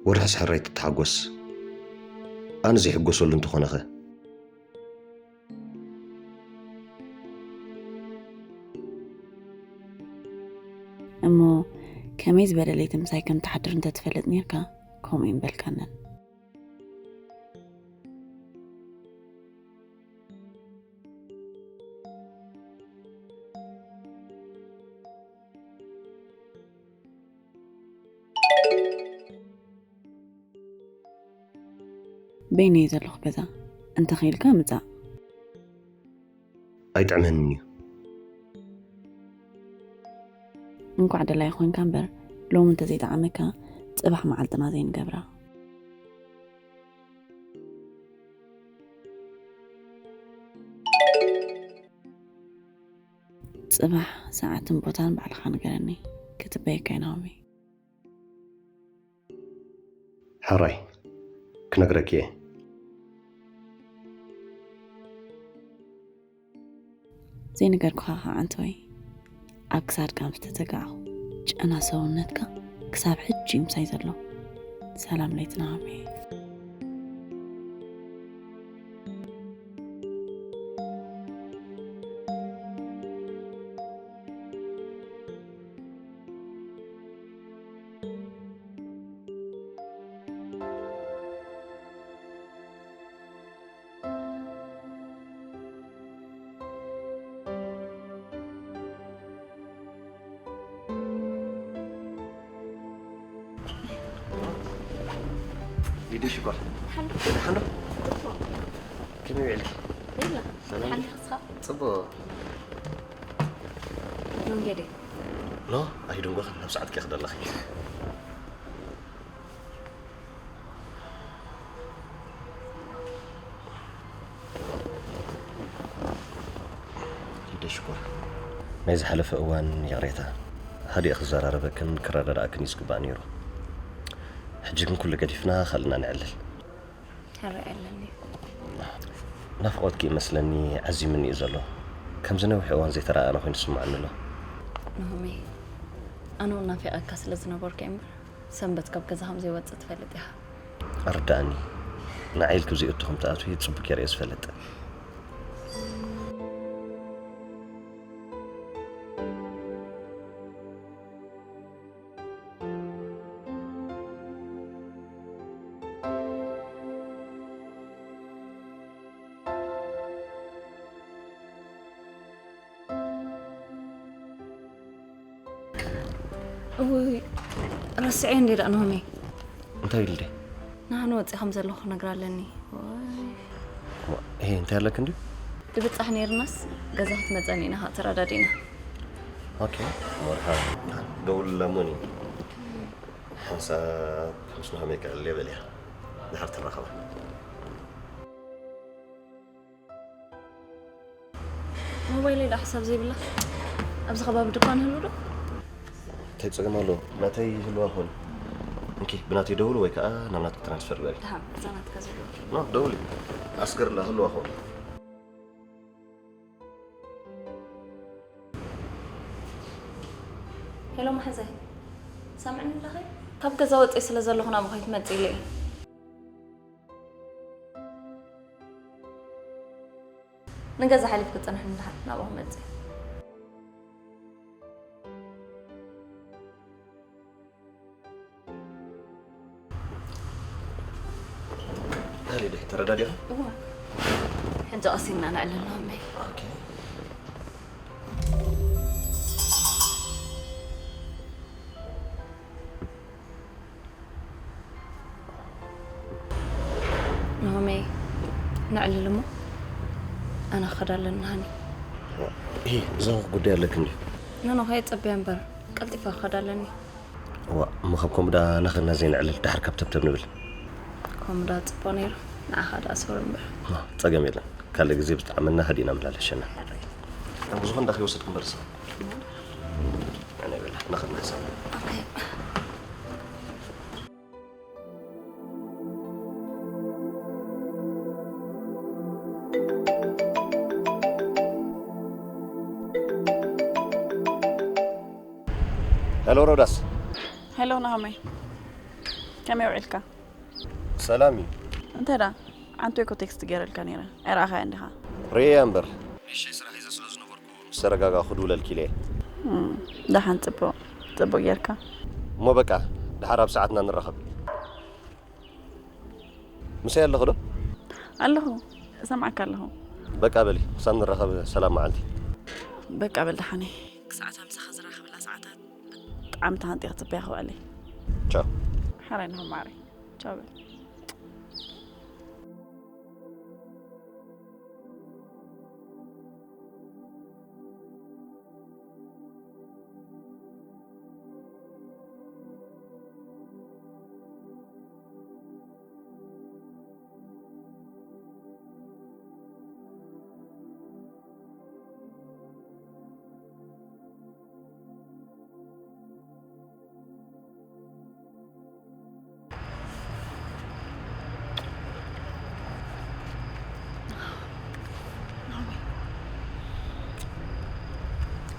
ወርሕስ ሕራይ ትተሓጎስ፣ ኣነ ዘይሕጎሰሉ እንተኾነኸ? እሞ ከመይ ዝበለ ለይቲ ምሳይ ከም ትሓድር እንተትፈልጥ ኔርካ፣ ከምኡ ኣይምበልካንን። በይነይ ዘለኹ ገዛ፣ እንተ ኽኢልካ ምጻእ። ኣይጥዕመንን እዩ። እንኳዕ ደላይ ኾንካ እምበር፣ ሎሚ እንተዘይጠዓመካ፣ ጽባሕ መዓልትና ዘይንገብራ። ጽባሕ ሰዓትን ቦታን ባዕልኻ ንገረኒ፣ ክትበየካ እየ ናሆመይ። ሕራይ፣ ክነግረኪ እየ። ዘይነገርኩኻ ኸዓ ኣንተወይ፣ ኣብ ክሳድካ ምስ ተዘጋዕኹ፣ ጨና ሰውነትካ ክሳብ ሕጂ እዩ ምሳይ ዘሎ። ሰላም ለይትና ሃመየ። ሊዱ ሽኮር። ሓንዶ። ደሓን ዶ? ጽቡቕ። ከመይ ውዒልኪ? የላ። ሰላም። ሓንዶ ክስኻ? ጽቡቕ። መንገዲ። ኖ፣ ኣይድንጎኽን፣ ናብ ሰዓትኪ ክደለኺ። ሊደ ሽኮር፣ ናይ ዝሓለፈ እዋን ይቕሬታ። ሃዲእ ክዘራረበክን ክረዳድኣክን እዩ ዝግባእ ነይሩ። ሕጂ ግን ኩሉ ገዲፍና ካልእና ነዕልል። ሕራይ ኣለኒ። ናፍቖትኪ ይመስለኒ ዓዚምኒ እዩ ዘሎ። ከምዚ ነዊሕ እዋን ዘይተረኣኣና ኮይኑ ይስምዓኒ ኣሎ። ናሆመይ፣ ኣነ እውን ናፊቐካ ስለ ዝነበርኩ እየ እምበር፣ ሰንበት ካብ ገዛ ከም ዘይወጽእ ትፈልጥ ኢኻ። ኣረድኣኒ። ንዓይ ኢልኪ ዘይእቱ ከም ትኣትዊ ጽቡቕ ገይረ እየ ዝፈልጥ። እውይ፣ ረስዐ እንዴ ደኣ ናሆመይ። እንታይ ኢሉ ደይ? ንሓን ወፂእ ከም ዘለኹ ክነግራ ኣለኒ። ወይ። እሞ፣ እሄ፣ እንታይ ኣለክ እንድዩ? ድብጻሕ ነይርናስ፣ ገዛ ክትመጸኒ ኢና፣ ተረዳዲና። ኦኬ፣ መርሓባ። ደውል ለሞኒ። ሓንሳብ ምስ ናሆመይ ክዕልዮ በልያ። ድሓር ትራኸባ። ሞባይለይ ደኣ ሓሳብ ዘይብላ። ኣብዚ ከባቢ ድኳን ህሉ ዶ? እንታይ ጸገም ኣሎ? ናተይ ይህልዋ ኾን። እንኪ፣ ብናተይ ደውሉ ወይ ከኣ ናብ ናትኪ ትራንስፈር ግበሪ። ደሓን፣ እዛ ናትካ ዘለዋ። ኖ፣ ደውሊ። ኣስገርላ ህልዋ ኾን። ሄሎ፣ መሓዛይ። ሰምዕኒ ኣለኺ? ካብ ገዛ ወፂእ ስለ ዘለኹ ናብኡ ከይትመፅእ ኢለ እየ። ንገዛ ሓሊፍ ክፀንሕ ንድሓር ናብኡ ክመፅእ። ናሊደ ተረዳዲኻ? እዋ ሕጂ ቀሲና ንዕልል ናመይ። ኦኬ። ናሆመይ፣ ንዕልል እሞ ኣነ ክኸድ ኣለኒ ሃኒ። ይሄ እዛ ጉዳይ ኣለክ እንዲ ኖኖ፣ ከየጸብያ እምበር ቀልጢፈ ክኸድ ኣለኒ። ዋ እሞ ካብ ኮምዳ ናኸድና ዘይንዕልል ድሓር ካብ ተብተብ ንብል። ኮምዳ ጽቡቕ ነይሩ፣ ንዓኻ ደኣ ሶሪ እምበር። ዋ፣ ጸገም የለን። ካልእ ግዜ ብጣዕሚ እናሃዲእና መላለሸና። ኣብ ዝኾን ዳኺ ወሰድኩም በርሲ። ኣነ በላ ናኸድና ሰብ። ሄሎ ሮዳስ። ሄሎ ናሆመይ፣ ከመይ ውዒልካ? ሰላም እዩ። እንታይ ዳ ዓንቱ እኮ ቴክስት ገይረልካ ነይረ፣ ኣይረኣኻያ እንዲኻ? ርኤያ እምበር። ንእሽተይ ስራሕ ሒዘ ስለ ዝነበርኩ ምስ ተረጋጋኹ ክድውለልኪ ኢለ እየ። እም፣ ደሓን፣ ጽቡቕ ጽቡቕ ጌርካ። እሞ በቃ ድሓር ኣብ ሰዓትና ንራኸብ። ምሳይ ኣለኹ ዶ? ኣለኹ፣ እሰምዓካ ኣለኹ። በቃ በሊ ክሳብ ንራኸብ ሰላም መዓልቲ። በቃ በል ደሓነይ፣ ክሳዕ እታ ምሳኻ ዝራኸበላ ሰዓታት ብጣዕሚ ተሃንጢ ክጽበያ ክውዕለይ። ቻው። ሓራይ ናሆም ማዕረይ፣ ቻው በል።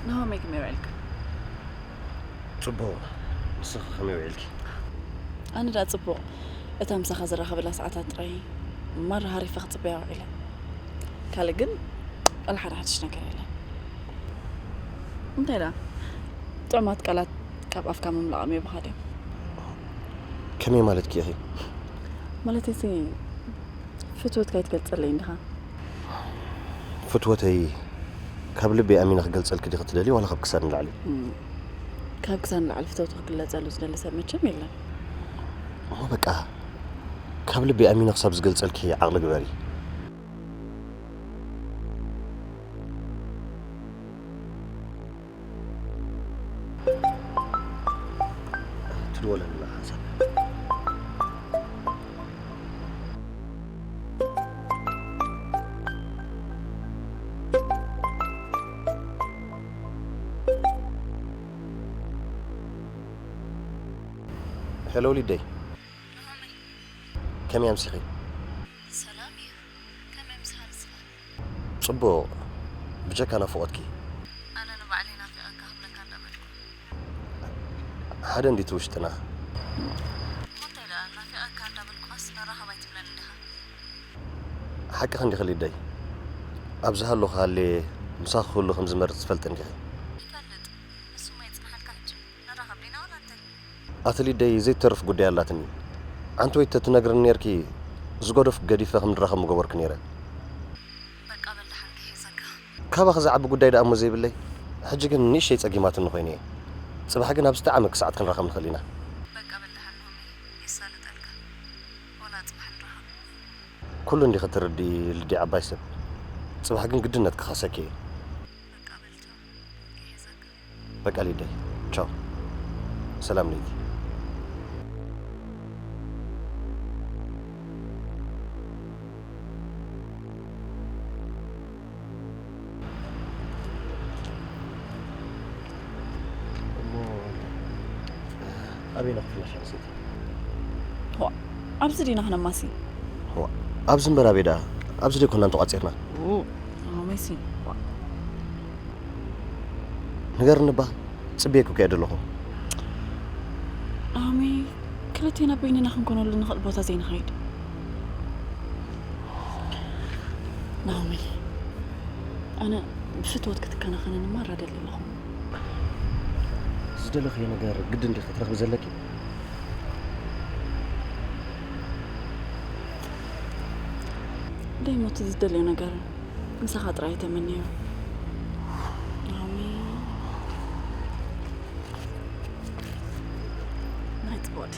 ናሆመይ ከመይ ውዒልካ? ጽቡቕ። ንስኺ ከመይ ውዒልኪ? ኣነ ደኣ ጽቡቕ፣ እታ ምሳኻ ዝራኸበላ ሰዓታት ጥራይ ማራ ሃሪፈ ክጽበያ ውዒለ። ካልእ ግን ዋላ ሓደ ሓድሽ ነገር የለን። እንታይ ደኣ ጥዑማት ቃላት ካብ ኣፍካ ምምላቖም የብኻ ድዮም? ከመይ ማለትኪ ኢኺ? ማለተይሲ ፍትወትካ ኣይትገልጸለይ እንዲኻ። ፍትወተይ ካብ ልበይ ኣሚነ ክገልጸልኪ ዲኺ ትደልዪ ዋላ ካብ ክሳድ ንላዕሊ? እም፣ ካብ ክሳድ ንላዕሊ ፍትወቱ ክግለጸሉ ዝደሊ ሰብ መቸም የለን። እሞ በቃ ካብ ልበይ ኣሚነ ክሳብ ዝገልጸልኪ ዓቕሊ ግበሪ። ትድወለልና ሓንሳብ። ሄሎ ሊደይ፣ ከመይ ኣምሲኺ? ሰላም እዩ። ከመይ ምሳኻ ንስኻ? ጽቡቕ፣ ብጀካ ናፍቖትኪ። ኣነ ንባዕለይ ናፊቐካ ክብለካ እንዳበልኩ። ሓደ እንዲቲ ውሽጥና። እሞ እንታይ ደኣ ናፊቐካ እንዳበልኩኻስ ንራኸብ ኣይትብለኒ እንዲኻ? ሓቅኺ እንዲኺ ሊደይ። ኣብዚ ሃለኹ ሃልየ ምሳኺ ክህሉ ከም ዝመርጽ ትፈልጢ እንዲኺ። ይፈልጥ። ንሱ እሞ የጽንሓልካ ሕጂ። ንራኸብ ዲና ዋላ እንታይ? ኣቲ ሊደይ ዘይትተርፍ ጉዳይ ኣላትኒ። ዓንተወይ ተትነግርኒ ነርኪ ዝገደፍኩ ገዲፈ ከም ንራኸብ ምገበርኩ ነይረ። በቃ በል ደሓን ክሕዘካ። ካባኺ ዝዓቢ ጉዳይ ደኣ እሞ ዘይብለይ። ሕጂ ግን ንእሽተይ ጸጊማትኒ ኮይነ እየ። ጽባሕ ግን ኣብ ዝጠዓመኪ ሰዓት ክንራኸብ ንኽእል ኢና። በቃ በል ደሓን ናሆመይ የሳልጠልካ። ዋላ ጽባሕ ንራኸብ። ኩሉ እንዲኺ ትርድኢ ሊደይ ዓባይ ሰብ። ጽባሕ ግን ግድነት ክኸሰኪ እየ። በቃ በል ቻው። ክሕዘካ። በቃ ሊደይ ቻው። ሰላም ለይቲ። እሞ ኣበይ ኢና ክፍላሽ ኣንሰይቲ? ዋ፣ ኣብዚ ዲና ክነማሲ? ዋ፣ ኣብዚ እምበር ኣበይ ደኣ? ኣብዚ ደይኮናን ተቋጺርና? ኣመሲ። ንገርኒ እባ፣ ጽበየኪ እኮ እየ ዘለኹ። ክልቴና በይንና ክንኮነሉ ንኽእል ቦታ ዘይንኸይድ። ናኦሚ፣ ኣነ ብፍትወት ክትከናኸነኒ ማራ ደሊ ኣለኹ። ዝደለኽዮ ነገር ግድን ድዩ ክትረኽቢ ዘለኪ? ደይሞት ዝደልዮ ነገር ምሳኻ ጥራይ ተመንዮ። ናኦሚ፣ ናይ ጽቡቕ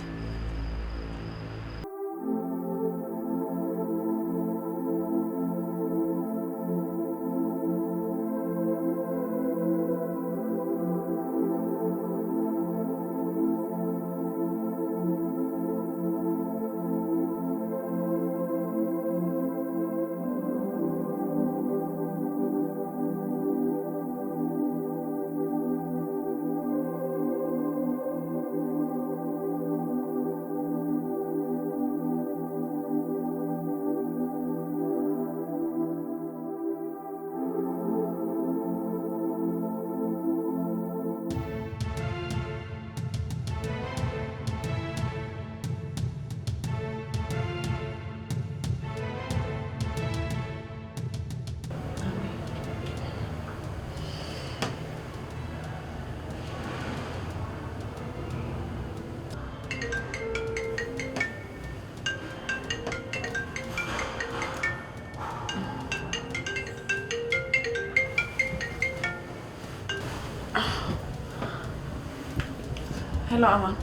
ሄሎ ኣማን፣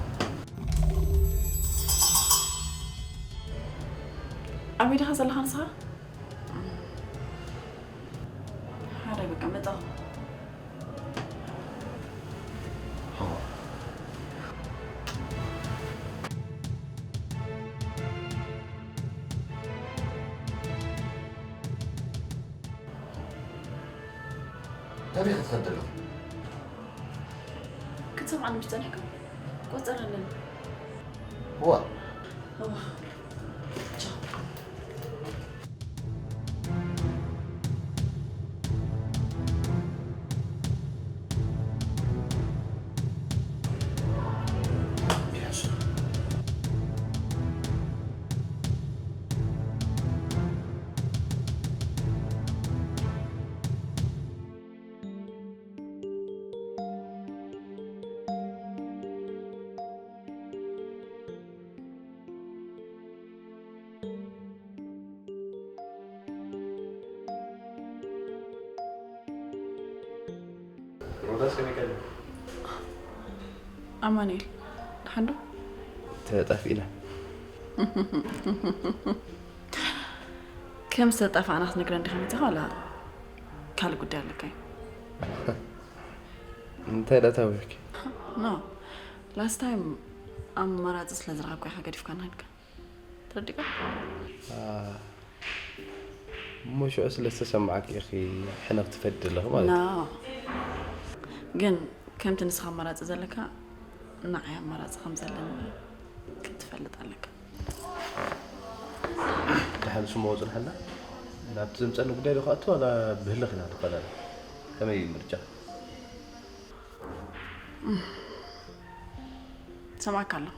ኣበይ ዲኻ ዘለኻ ንስኻ? ሓደ በቃ መጣኹ። ኣበይ ክትኸድ ዘለኹ? ክትሰምዓኒ ምስ ጸኒሕካ ቆጸረለኒ። ዋ። እዋ። ቻው። ሮዳስ ከመይ ቀኒኻ? ኣማኑኤል፣ ደሓን ዶ? ተጣፊእና። ከም ዝተጣፋእና ክትነግረኒ ዲኻ መጺኻ፣ ዋላ ካልእ ጉዳይ ኣለካ እዩ? እንታይ ደኣ ተባሂልኪ? ኖ፣ ላስት ታይም ኣማራጺ ስለ ዝረኸብካ ኢኻ ገዲፍካና ሄድካ። ተረዲእካ? አ፣ እሞ ሽዑ ስለ ዝተሰማዓኪ ኢኺ ሕነ ክትፈዲ ዘለኺ ማለት እዩ? ኖ። ግን ከምቲ ንስኻ ኣማራጺ ዘለካ፣ ንዓይ ኣማራጺ ከም ዘለኒ ክትፈልጥ ኣለካ። ደሓን ስሞ ጽንሓልና። ናብቲ ዘምጸኒ ጉዳይ ዶ ክኣቱ ዋላ ብህልኽ ኢና ንፈላለ? ከመይ እዩ ምርጫ? ሰማዕካ ኣለኹ።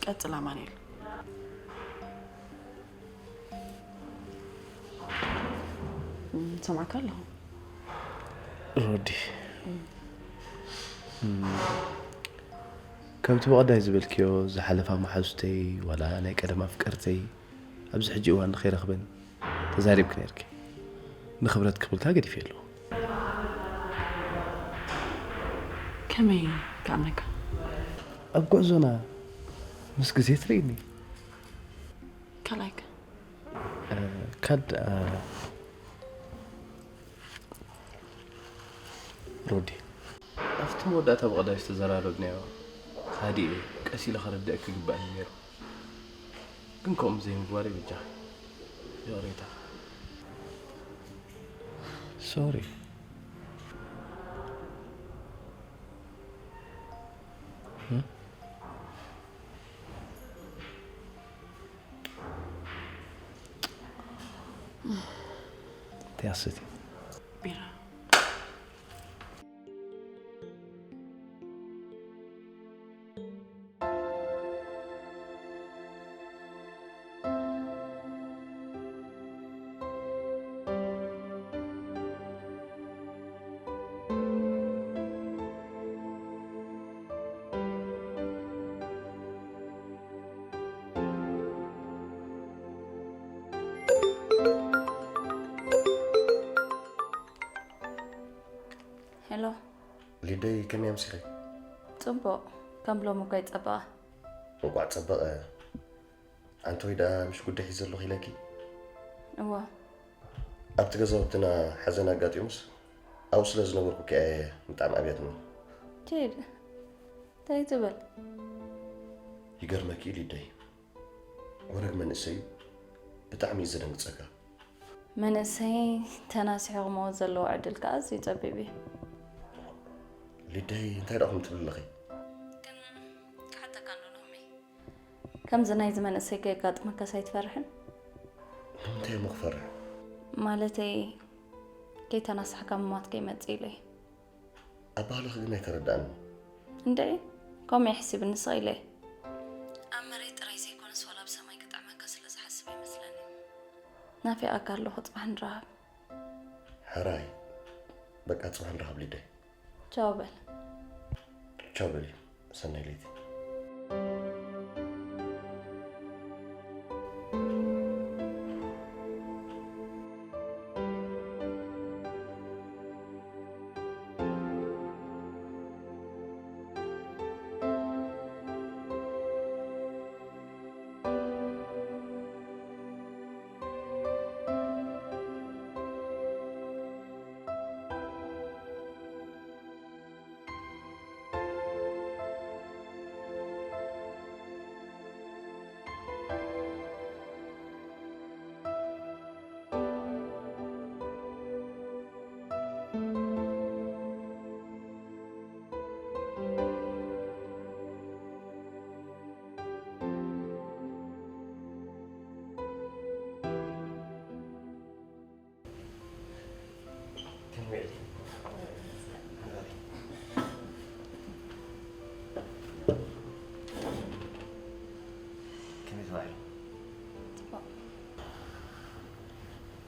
ቀጽል ኣማኑኤል። እም፣ ሰማዕካ ኣለኹ። ሮዲ። እም። እም፣ ከምቲ ብቐዳይ ዝበልክዮ፣ ዝሓለፋ መሓዙተይ ዋላ ናይ ቀደም ኣፍቀርተይ ኣብዚ ሕጂ እዋን ንኸይረኽበን ተዛሪብኪ ነይርኪ። ንኽብረት ክብል ከኣ ገዲፈ ኣለኹ። ከመይ ክኣምነካ? ኣብ ጉዕዞና ምስ ግዜ ትርእይኒ። ካልኣይከ? እ፣ ካልድ፣ እ፣ ሮዲ፣ ኣብቲ መወዳእታ ብቐዳይ ዝተዘራረብናዮ ሃዲኤ ቀስ ኢለ ከረድአኪ ይግባእኒ ነይሩ። ግን ከምኡ ዘይምግባረይ በጃኺ። ይቕሬታ። ሶሪ። እም? እንታይ ኣሰትዩ? ቢራ። ደይ ከመይ ኣምሲኺ? ጽቡቕ። ከም ሎም እኳ ይጸበቐ። እንቋዕ ጸበቐ። ኣንቲ ወይ ደኣ ምሽ ጉዳይ ሒዘ ኣለኹ ኢለኪ? እዋ። ኣብቲ ገዛውትና ሓዘን ኣጋጢሙስ ኣብኡ ስለ ዝነበርኩ ከኣ እየ ብጣዕሚ ኣብያትኒ። ኪድ። እንታይ ትብል? ይገርመኪ ሊደይ፣ ወረግ መንእሰይ እዩ ብጣዕሚ እዩ ዘደንግጸካ። መንእሰይ ተናሲሑ ክመውት ዘለዎ ዕድል ከኣ ኣዝዩ ጸቢብ እዩ። ሊደይ እንታይ ደኣ ትብል ኣለኺ? ግን ክሓተካ እንዶ ናሆመይ፣ ከምዚ ናይዚ መንእሰይ ከየጋጥመካስ ኣይትፈርሕን? ንምንታይ እሞ ክፈርሕ? ማለተይ ከይተናሳሕካ ምሟት ከይመጽእ ኢለ እየ። ኣባህላኺ ግን ኣይተረድኣንን። እንድዒ ከምኡ የሕሲብኒ ስቕ ኢለ እየ። ኣብ መሬት ጥራይ ዘይኮነስ ዋላ ኣብ ሰማይ ክጥዕመካ ስለ ዝሓስብ ኣይመስለንን። ናፊቐካ ኣለኹ፣ ጽባሕ ንራኸብ። ሕራይ በቃ ጽባሕ ንራኸብ ሊደይ። ቻው በል። ቻው በሊ። ሰናይ ለይቲ።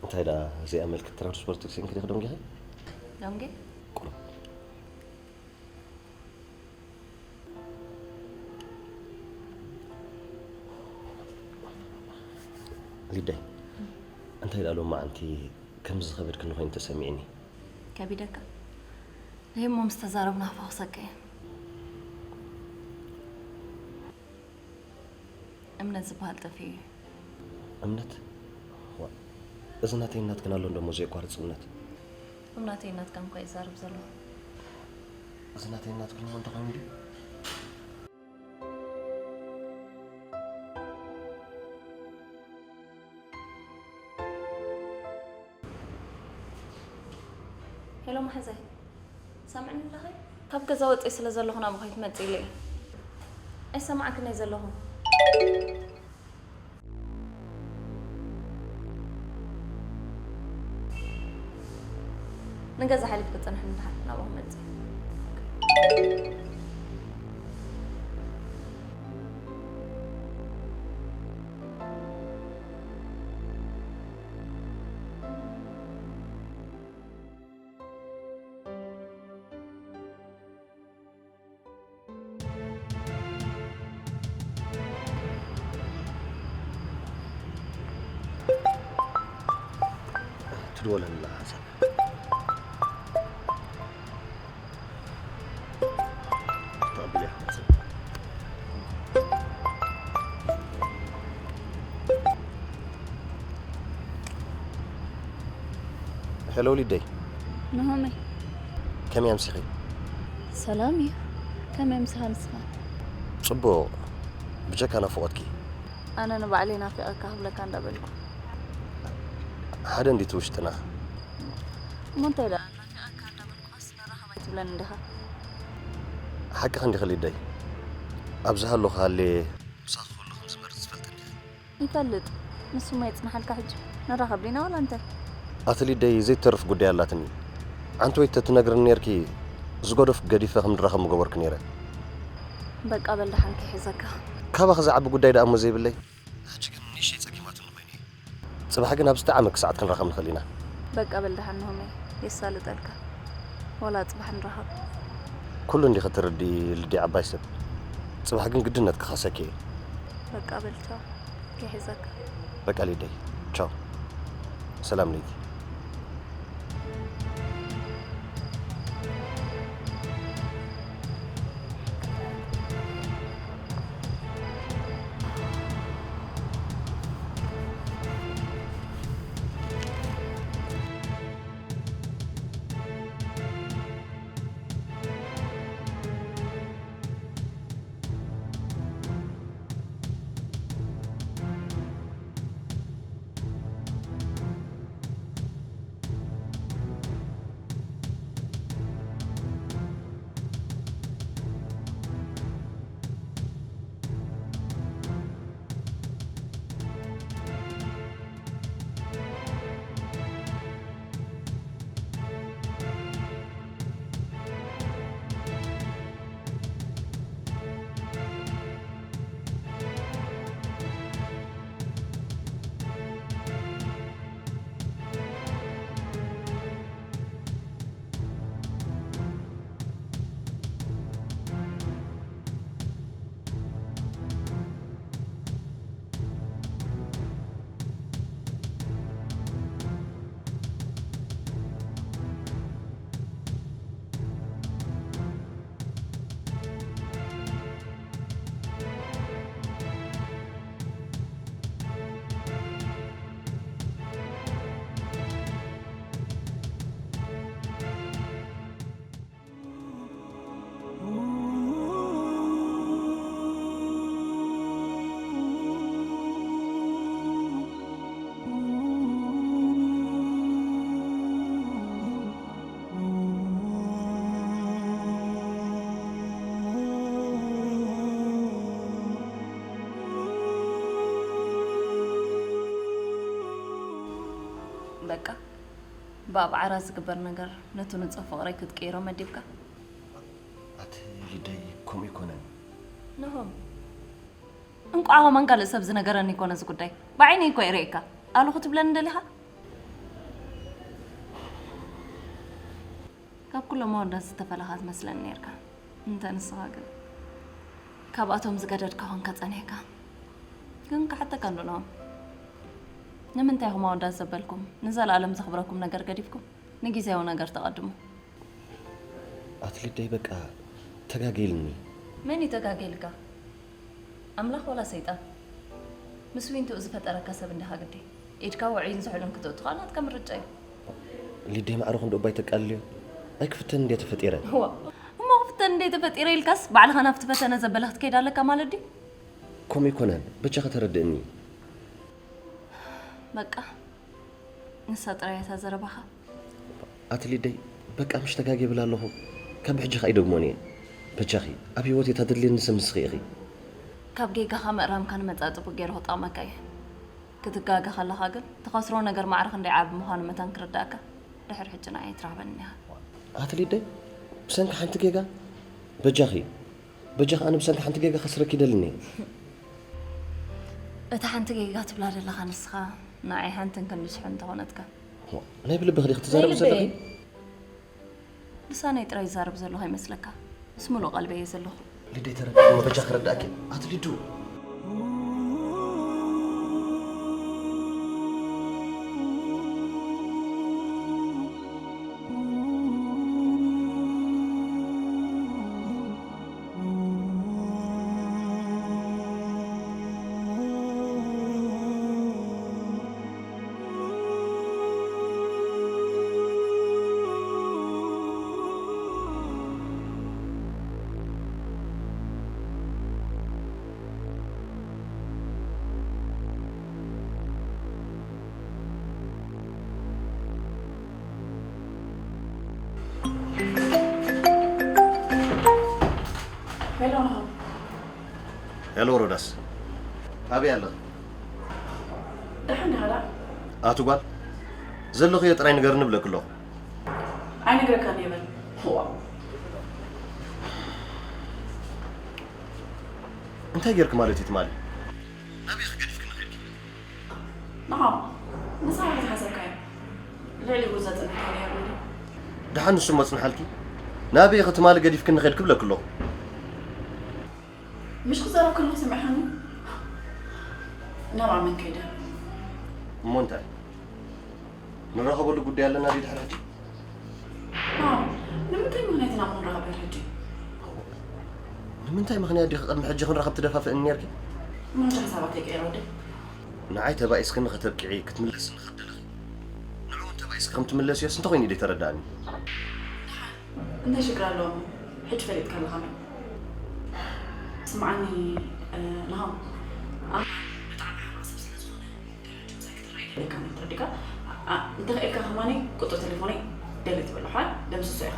እንታይ ደኣ ዘይኣመልክት ትራንስፖርት ክሲን ክዲ ክደንጊኺ? ደንጊ? ቁሩብ። ሊደይ፣ እንታይ ደኣ ሎማዓንቲ ከምዚ ዝኸበድክኒ ኮይኑ ተሰሚዕኒ? ከቢደካ? ንህሞ ምስ ተዛረብና ክፈኹሰካ እየ። እምነት ዝበሃል ጠፊኡ እዩ። እምነት? ዋ፣ እዚ ናተይን ናትክን ኣሎ እንደሞ ዘየቋርጽ እምነት። እምነተይ ናትካን እኳ ይዛረብ ዘሎ። እዚ ናተይን ናትክን እሞ እንተኾይኑ ድዩ? ሄሎ መሓዛይ፣ ሰምዕኒ ኣለኺ? ካብ ገዛ ወፂእ ስለ ዘለኹ ናብኡ ከይትመፅእ ኢለ እየ። ኣይሰማዕክን እየ ዘለኹ። ንገዛ ሓሊፍ ክፅንሕ ንድሓር ናብኡ ክመፅእ። ትድወለኒ ኣላ ሓሳብ። ተቐቢለ እየ ክመጽእ። ሄሎ ሊደይ። ናሆመይ። ከመይ ኣምሲኺ? ሰላም እዩ። ከመይ ምሳኻ ንስኻ? ጽቡቕ። ብጀካ ናፍቖትኪ። ኣነ ንባዕለይ ናፊቐካ ክብለካ እንዳበልኩ። ሓደ እንዲቲ ውሽጥና። እሞ እንታይ ደኣ ናፊቐካ እንዳበልኩኻስ ንራኸብ ኣይትብለኒ እንዲኻ? ሓቅኺ እንዲኺ ሊደይ። ኣብ ዝሃለኹ ሃልየ ምሳኺ ክህሉ ከም ዝመርጽ ትፈልጢ እንዲኺ። ይፈልጥ። ንሱማ የጽንሓልካ ሕጂ። ንራኸብ ዲና ዋላ እንታይ? ኣቲ ሊደይ ዘይተርፍ ጉዳይ ኣላትኒ። ዓንተወይ ተትነግርኒ ኔርኪ ዝገደፍኩ ገዲፈ ከም ንራኸብ ምገበርኩ ኔረ። በቃ በል ደሓን ከይሕዘካ። ካባኺ ዝዓቢ ጉዳይ ደኣ እሞ ዘይብለይ። ሕጂ ግን ንእሽተይ ጸጊማትኒ ኮይኑ እዩ። ጽባሕ ግን ኣብ ዝጠዓመኪ ሰዓት ክንራኸብ ንኽእል ኢና። በቃ በል ደሓን ናሆመይ የሳልጠልካ። ዋላ ጽባሕ ንራኸብ። ኩሉ እንዲኺ ትርድኢ ልዲ ዓባይ ሰብ። ጽባሕ ግን ግድነት ክኸሰኪ እየ። በቃ በል ቻው። ከይሕዘካ። በቃ ሊደይ ቻው። ሰላም ለይቲ። በቃ፣ ብኣብ ዓራት ዝግበር ነገር ነቲ ንጹህ ፍቕረይ ክትቅይሮ መዲብካ? ኣቲ ሊደይ፣ ከምኡ ኣይኮነን። ንሆም፣ እንቋዕ ኸማን ካልእ ሰብ ዝነገረኒ ኣይኮነ እዚ ጉዳይ። ብዓይነይ እኮ እየ ርእየካ። ኣሉ ክትብለኒ ደሊኻ? ካብ ኩሎም ኣወዳት ዝተፈለኻ ትመስለኒ ነይርካ። እንተ ንስኻ ግን ካብኣቶም ዝገደድካ ኾንካ ጸኒሕካ። ግን ክሓተካ እንዶ ንሆም፣ ንምንታይ ኢኹም ኣወዳት ዘበልኩም ንዘለኣለም ዘኽብረኩም ነገር ገዲፍኩም ንጊዜያዊ ነገር ተቐድሙ? ኣቲ ሊደይ፣ በቃ ተጋጊልኒ። መን እዩ ተጋጊልካ? ኣምላኽ ዋላ ሰይጣን? ምስ ዊንትኡ ዝፈጠረካ ሰብ እንዲኻ ግዲ። ኢድካ ውዑይን ዝሑልን ክትእቱ ኸኣ ናትካ ምርጫ እዩ። ሊደይ፣ ማዕረ ክንዶ እባ ኣይተቃልልዮ? ኣይክፍተን እንድየ ተፈጢረ። እዋ፣ እሞ ክፍተን እንድየ ተፈጢረ ኢልካስ ባዕልኻ ናብቲ ፈተነ ዘበለ ክትከይድ ኣለካ ማለት ድዩ? ከምኡ ኣይኮነን፣ በጃኺ ተረድእኒ። በቃ፣ ንሳ ጥራይ እያ እታ ዘረባኻ። ኣቲ ሊደይ፣ በቃ ምሽ ተጋግየ ይብል ኣለኹ። ካብ ብሕጂ ኸኣ ኣይደግሞን እየ። በጃኺ፣ ኣብ ህይወት እታ ተድልየኒ ሰብ ንስኺ ኢኺ። ካብ ጌጋኻ ምእራምካ ንመጻኢ ጽቡቕ ገይሩ ክጠቕመካ እየ። ክትጋገ ከለኻ ግን፣ ትኸስሮ ነገር ማዕረ ክንደይ ዓቢ ምዃኑ መታን ክርዳእካ፣ ድሕሪ ሕጂ ንዓይ ኣይትራኸበንን ኢኻ። ኣቲ ሊደይ፣ ብሰንኪ ሓንቲ ጌጋ፣ በጃኺ፣ በጃኺ ኣነ ብሰንኪ ሓንቲ ጌጋ ከስረኪ ይደልን እየ። እታ ሓንቲ ጌጋ ትብላ ዘለኻ ንስኻ፣ ንዓይ ሓንትን ክንዲ ሽሕን እንተኾነትካ። ናይ ብልብኺ ዲኺ ትዛረቢ ናይ ልበይ። ዘለኺ? ልሳነይ ጥራይ ይዛረብ ዘለኹ ኣይመስለካ። ምስ ምሉእ ቀልበይ እየ ዘለኹ። ሊደይ ተረድእኒ፣ በጃ ክረዳእኪ። ኣቲ ሊዱ። ሄሎ ናሆም። ሄሎ ሮዳስ፣ ኣበይ ኣለኺ? ደሓን ዲኻ ደኣ? ኣቲ ጓል፣ ዘለኽዮ ጥራይ ንገርኒ እብለኪ ኣለኹ። ኣይነግረካን እየ በል። ዋው። እንታይ ጌርኪ ማለት እዩ ትማሊ? ናበይ ኢኺ ገዲፍክኒ ኸድኪ? ንዓ፣ ንስኻ ኢኻ ዝሓሰብካዮ። ልዕሊኡ ዘጽንሐካ ነይሩ እንድዩ። ደሓን ንሱ እሞ ጽንሓልኪ። ናበይ ኢኺ ትማሊ ገዲፍክኒ ኸድኪ እብለኪ ኣለኹ። ምሽ ክዛረብ ከለኹ ሰሚዕካኒ? ናብኣ መን ከይደ? እሞ እንታይ? ንራኸበሉ ጉዳይ ኣለና ድዩ ድሕሪ ሕጂ? ኣዎ፣ ንምንታይ ምኽንያት ኢና ክንራኸብ ድሕሪ ሕጂ? ንምንታይ ምኽንያት ዲኺ ቅድሚ ሕጂ ክንራኸብ ትደፋፍእኒ ኔርኪ? ምኽንያቱ ሓሳባት ኣይቀይሮ ወደይ። ንዓይ ተባኢስክኒ ከተብቅዒ፣ ክትምለስኒ ካብ ደለኺ፣ ንዕኡ እውን ተባኢስኪ ከም ትምለስዮስ እንተኾይኑ እዩ ዘይተረድኣኒ። እንታይ ሽግር ኣለዎ? ሕጂ ፈሊጥካ ኣለኻ መን? ስምዓኒ፣ እ፣ ናሆም፣ ኣማን ብጣዕሚ ሕማቕ ሰብ ስለ ዝኾነ፣ ድሕሪ ሕጂ ምሳይ ክትረኣይ ኣይደልየካን እየ፣ ተረዲእካ? ኣ-፣ እንተኽኢልካ ከማኒ ቁጽሪ ቴሌፎነይ ደሊት በሎ፣ ሓ? ደምስሶ ኢኻ።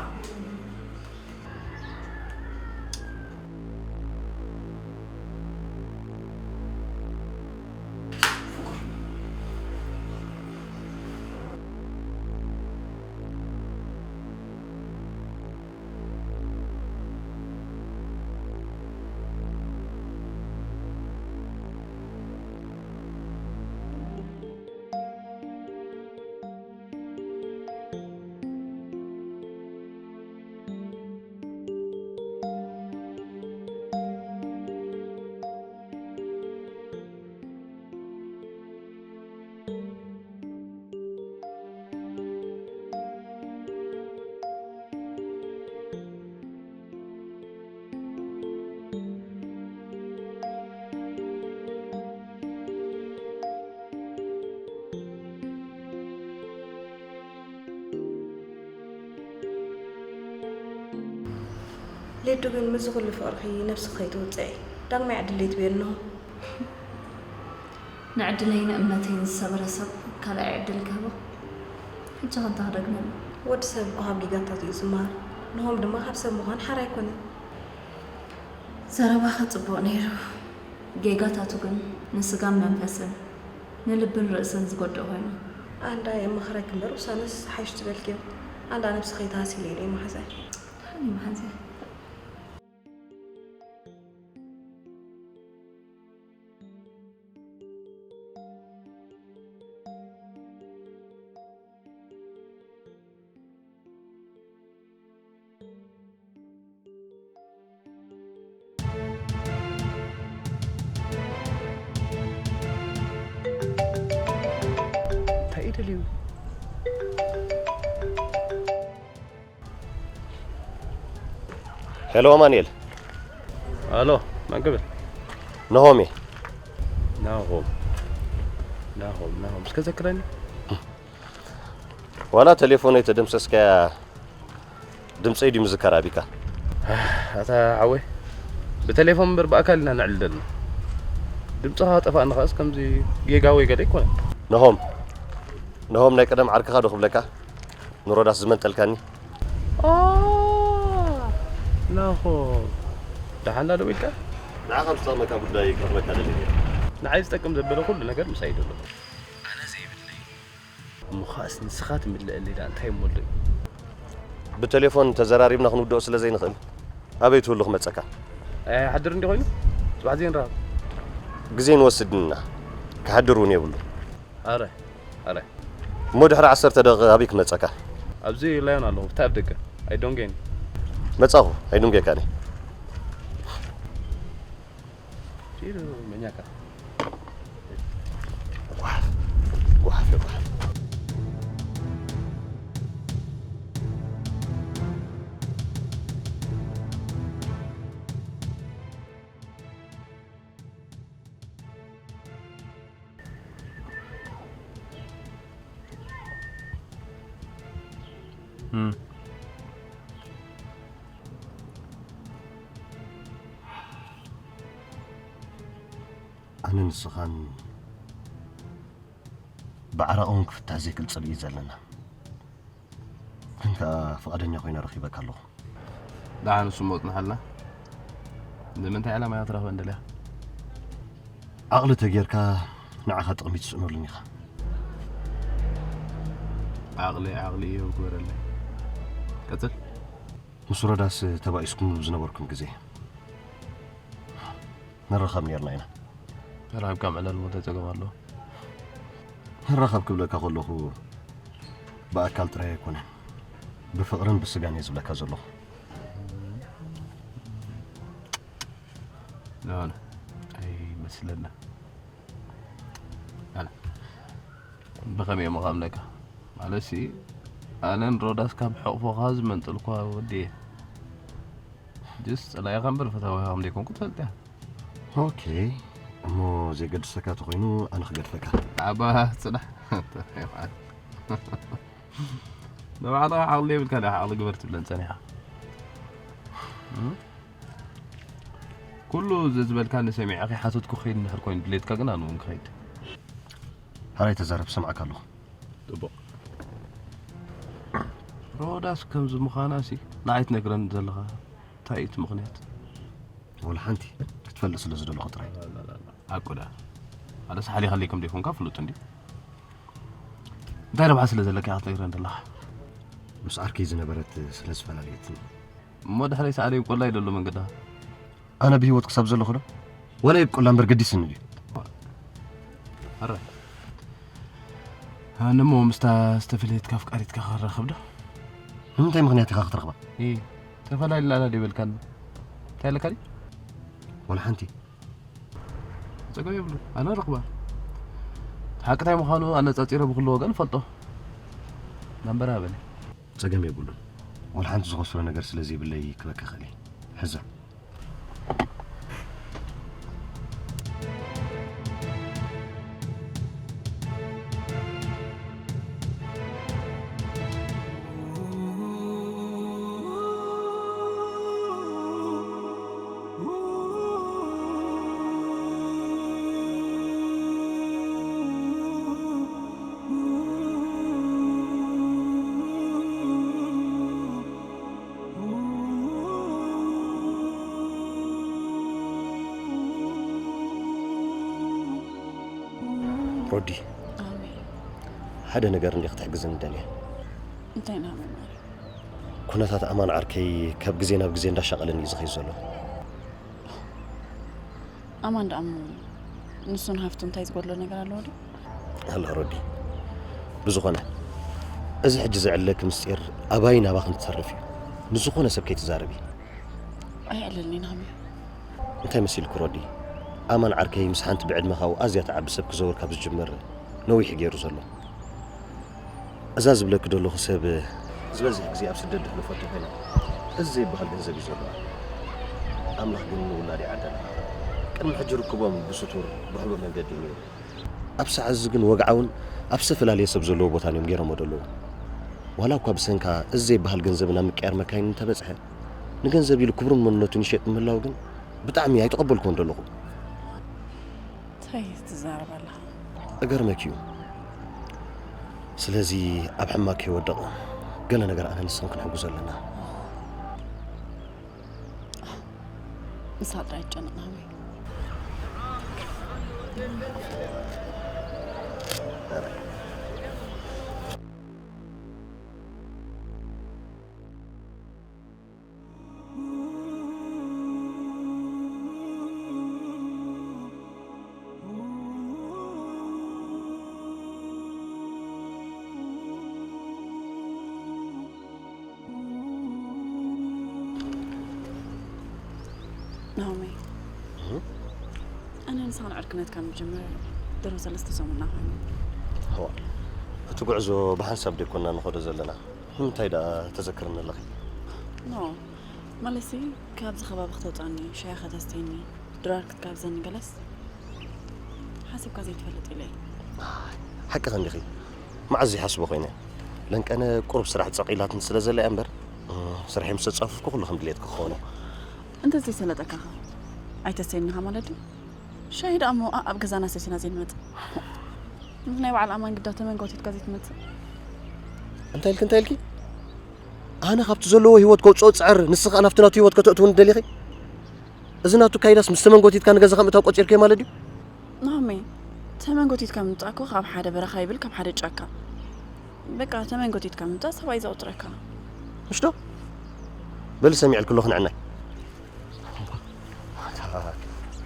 ሊዱ ግን ምስዚ ኩሉ ፍቕርኺ ነብስኺ ከይትውፅዒ ዳግማይ ዕድል ለይትበዮ እንሆ። ንዕድለይን እምነተይን ዝሰበረ ሰብ ካልኣይ ዕድል ክህቦ? ሕጂ ከ እንታይ ክደግመሉ? ወዲ ሰብ እኮ ካብ ጌጋታቱ እዩ ዝመሃር። ንሆም ድማ ካብ ሰብ ምዃን ሓራ ኣይኮነን። ዘረባኺ ጽቡቕ ነይሩ። ጌጋታቱ ግን ንስጋን መንፈስን ንልብን ርእስን ዝጎድእ ኮይኑ፣ ኣንዳ የመኽረክ እምበር ውሳነስ ሓይሽ ትበልክዮ። ኣንዳ ነብስኺ ተሃሲለ ኢለ ይመሓዛይ። ኣነ መሓዘ። እንታይ እዩ ደልዩ? ሄሎ ኣማኑኤል። ኣሎ። መን ክብል? ናሆም እየ። ናሆም ናሆም ናሆም እስከ ዘክረኒ። ዋላ ቴሌፎነይ ተደምሰስካያ ድምፀይ ድዩ ምዝከር ኣቢካ? ኣታ ሓወይ፣ ብቴሌፎን እምበር ብኣካል ኢና ነዕልል ዘለና። ድምፅኻ ጠፋእኒ ኸኣስ ከምዚ ጌጋ ወይ ገለ ኣይኮነን። ናሆም፣ ናሆም ናይ ቀደም ዓርክኻ ዶ ክብለካ? ንሮዳስ ዝመንጠልካኒ። ኦ፣ ናሆም፣ ደሓን ዶ ኢልካ? ንዓኻ ዝጠቕመካ ጉዳይ ክረኽበካ ደሊየ። ንዓይ ዝጠቅም ዘበለ ኩሉ ነገር ምሳይ ደሎ። ኣነ ዘይብለይ እሞ ኸኣስ ንስኻ ትምልአለይ ደኣ እንታይ እሞ ኣሎ እዩ? ብቴሌፎን ተዘራሪብና ክንውድኦ ስለ ዘይንኽእል ኣበይ ትህሉ ክመጸካ? ኣይሓድር እንዲ ኮይኑ ጽባሕ ዘይንራኸብ። ግዜ ንወስድ ኢና። ክሓድር እውን የብሉ። ኣረ፣ ኣረ። እሞ ድሕሪ ዓሰርተ ደቂቕ ኣበይ ክመጸካ? ኣብዚ ላዮን ኣለኹ። ብታይ ኣብ ደገ? ኣይዶንጌን። መጻኹ፣ ኣይዶንጌካኒ። ቺሩ መኛካ። ጓሓፍ፣ ጓሓፍ፣ ጓሓፍ። እም። ኣነ ንስኻን ብዓረቕ እውን ክፍታሕ ዘይክእል ጽልኢ እዩ ዘለና። ግን ከኣ ፍቓደኛ ኮይነ ረኺበካ ኣለኹ። ደሓን ንሱ እሞ ጽንሓልና። ንምንታይ ዕላማ እያ ክትረኽበን ደልያ? ዓቕሊ ተጌርካ ንዓኻ ጥቕሚ ትስእነሉን ኢኻ። ዓቕሊ፣ ዓቕሊ እዩ ግበረለይ። ቀጽል። ምስ ሮዳስ ተባኢስኩም ዝነበርኩም ግዜ ንራኸብ ኔርና ኢና። ተራኺብካ ምዕላል እሞ እንታይ ጸገም ኣለዎ? ንራኸብ ክብለካ ከለኹ ብኣካል ጥራይ ኣይኮነን፣ ብፍቕርን ብስጋን እየ ዝብለካ ዘለኹ። ኖ፣ ኖ፣ ኣይመስለና። ኣነ ብኸመይ እየ ምኻምለካ? ማለትሲ፣ ኣነን ሮዳስ ካብ ሕቕፎኻ ዝመንጠልኳ ወዲ እየ። ጅስ ጸላኢኻ እምበር ፈታዊኻ ከም ዘይኮንኩ ትፈልጥ እያ። ኦኬ፣ እሞ ዘይገድሰካ ተኾይኑ ኣነ ክገድፈካ። ኣባ ጽናሕ። ንባዕልኻ ዓቕሊ የብልካ ዲኻ? ዓቕሊ ግበር ትብለን ጸኒሓ። እም? ኩሉ እዚ ዝበልካኒ ሰሚዐ ከይሓተትኩ ክኸይድ እንድሕር ኮይኑ ድሌትካ ግን ኣነ እውን ክኸይድ። ሕራይ ተዛረብ፣ ሰምዓካ ኣለኹ። ጽቡቕ። ሮዳስ ከምዚ ምዃናሲ ንዓይ ትነግረኒ ዘለኻ እንታይ እዩ እቲ ምኽንያት? ወላ ሓንቲ ክትፈልጥ ስለ ዝደለኹ ጥራይ። ኣቁዳ። ኣነስ ሓሊኻለይ ከም ዘይኮንካ ፍሉጥ እንድዩ። እንታይ ረብሓ ስለ ዘለካ ኢኻ ትነግረኒ ዘለኻ? ምስ ዓርከይ ዝነበረት ስለ ዝፈላለየትኒ። እሞ ድሕረይ ሰኣለይ ቆላይ ደሎ መንገድኻ። ኣነ ብህይወት ክሳብ ዘለኹ ዶ? ወላ ይብቆላ እምበር ገዲስኒ ድዩ? ኣረ። ኣነ እሞ ምስታ ዝተፈለየትካ ኣፍቃሪትካ ክራኸብ ዶ? ንምንታይ ምኽንያት ኢኻ ክትረኽባ? ኢ፣ ተፈላለና ዶ ይበልካኒ? እንታይ ኣለካ ድዩ? ወላ ሓንቲ። ጸገም የብሉን። ኣነ ረኽባ። እቲ ሓቂ እንታይ ምዃኑ ኣነጻጺረ ብኹሉ ወገን እፈልጦ። ናምበራ በለ። ጸገም የብሉን። ወላ ሓንቲ ዝኸስሮ ነገር ስለ ዘይብለይ ክበካ እኽእል እየ። ሕዛ። ሮዲ፣ ኣሜን። ሓደ ነገር እንዲ ክትሕግዝን ደልየ። እንታይ ናበይ ማሪ? ኩነታት ኣማን ዓርከይ ካብ ግዜ ናብ ግዜ እንዳሻቐለኒ እዩ ዝኸይድ ዘሎ። ኣማን ደኣ እሞ ንሱን ሃፍቱ እንታይ ዝጎድሎ ነገር ኣለዎ ዶ? ኣሎ ሮዲ፣ ብዝኾነ እዚ ሕጂ ዘዕለክ ምስጢር ኣባይ ናባኽን ትተርፍ እዩ። ንዝኾነ ሰብ ከይትዛረቢ። ኣይዕለልኒ ናሚ። እንታይ መሲልኩ ሮዲ? ኣማን ዓርከይ ምስ ሓንቲ ብዕድመ ካብኡ ኣዝያ ትዓቢ ሰብ ክዘውር ካብ ዝጅምር ነዊሕ ገይሩ ዘሎ። እዛ ዝብለኪ ዘለኹ ሰብ ዝበዝሕ ግዜ ኣብ ስደት ድሕልፈቱ ኮይና እዚ ዘይበሃል ገንዘብ እዩ ዘለዋ። ኣምላኽ ግን ንውላድ ይዓደላ። ቅድሚ ሕጂ ርክቦም ብስቱር ብሕቡእ መንገዲ እዩ ነይሩ። ኣብ ሰዓት እዚ ግን ወግዓውን ኣብ ዝተፈላለየ ሰብ ዘለዎ ቦታን እዮም ገይሮሞ ዘለዉ። ዋላ እኳ ብሰንካ እዚ ዘይበሃል ገንዘብ ናብ ምቅያር መካይን እንተበጽሐ ንገንዘብ ኢሉ ክብሩን መንነቱን ይሸጥ ምህላው ግን ብጣዕሚ ኣይተቐበልኩዎን ዘለኹ። እንታይ ትዛረብ ኣለኻ? እገርመኪ እዩ። ስለዚ ኣብ ሕማቅ ከይወደቕ ገለ ነገር ኣነ ንስኽን ክንሕግዞ ኣለና። ንሳ ጥራይ ትጨነቕ ናሚ። ናሆሚ፣ ኣነ ንስኻን ዕርክነት ካብ ንጅምር ድሮ ሰለስተ ሰሙንና ኮይኑ። እዋ፣ እቲ ጉዕዞ ብሓንሳብ ደይኮና ንኸዶ ዘለና። ንምንታይ ደኣ ተዘክርኒ ኣለኺ? ኖ፣ ማለትሲ ካብዚ ከባቢ ክተውፅኣኒ፣ ሻሂ ከተስትየኒ፣ ድራር ክትጋብዘኒ ገለስ ሓሲብካ ዘይትፈልጥ ኢለ እየ። ሓቂ ከንዲኺ፣ መዓዝ ይሓስቦ ኮይነ። ለንቀነ ቁሩብ ስራሕ ጸቒላትኒ ስለ ዘላ እያ እምበር፣ ስርሐይ ምስ ተጻፈፍኩ ኩሉ ከም ድሌትኪ ክኸውን እየ። እንተዘይሰለጠካኸ ኣይተስተየኒኻ ማለት ድዩ? ሻሂ ደኣ እሞ ኣብ ገዛና ሰቲና ዘይንመጽእ። ምስ ናይ በዓል ኣማን ግዳ ተመን ጎቲትካ ዘይትመጽእ። እንታይ ኢልኪ፣ እንታይ ኢልኪ? ኣነ ካብቲ ዘለዎ ህይወት ከውጽኦ ጽዕር፣ ንስኺ ከኣ ናብቲ ናቱ ህይወት ከተእትውኒ ደሊኺ? እዚ ናቱ ካይዳስ ምስ ተመን ጎቲትካ ንገዛኻ ምእታው ቆጺርክዮ ማለት ድዩ? ናሆሜ፣ ተመን ጎቲትካ ምምጻእኮ ካብ ሓደ በረኻ ይብል ካብ ሓደ ጫካ። በቃ ተመን ጎቲትካ ምምጻእ ሰብኣይ ዘቑጽረካ። ምሽ ዶ? በሊ ሰሚዐልኪ ኣለኹ ንዕናይ።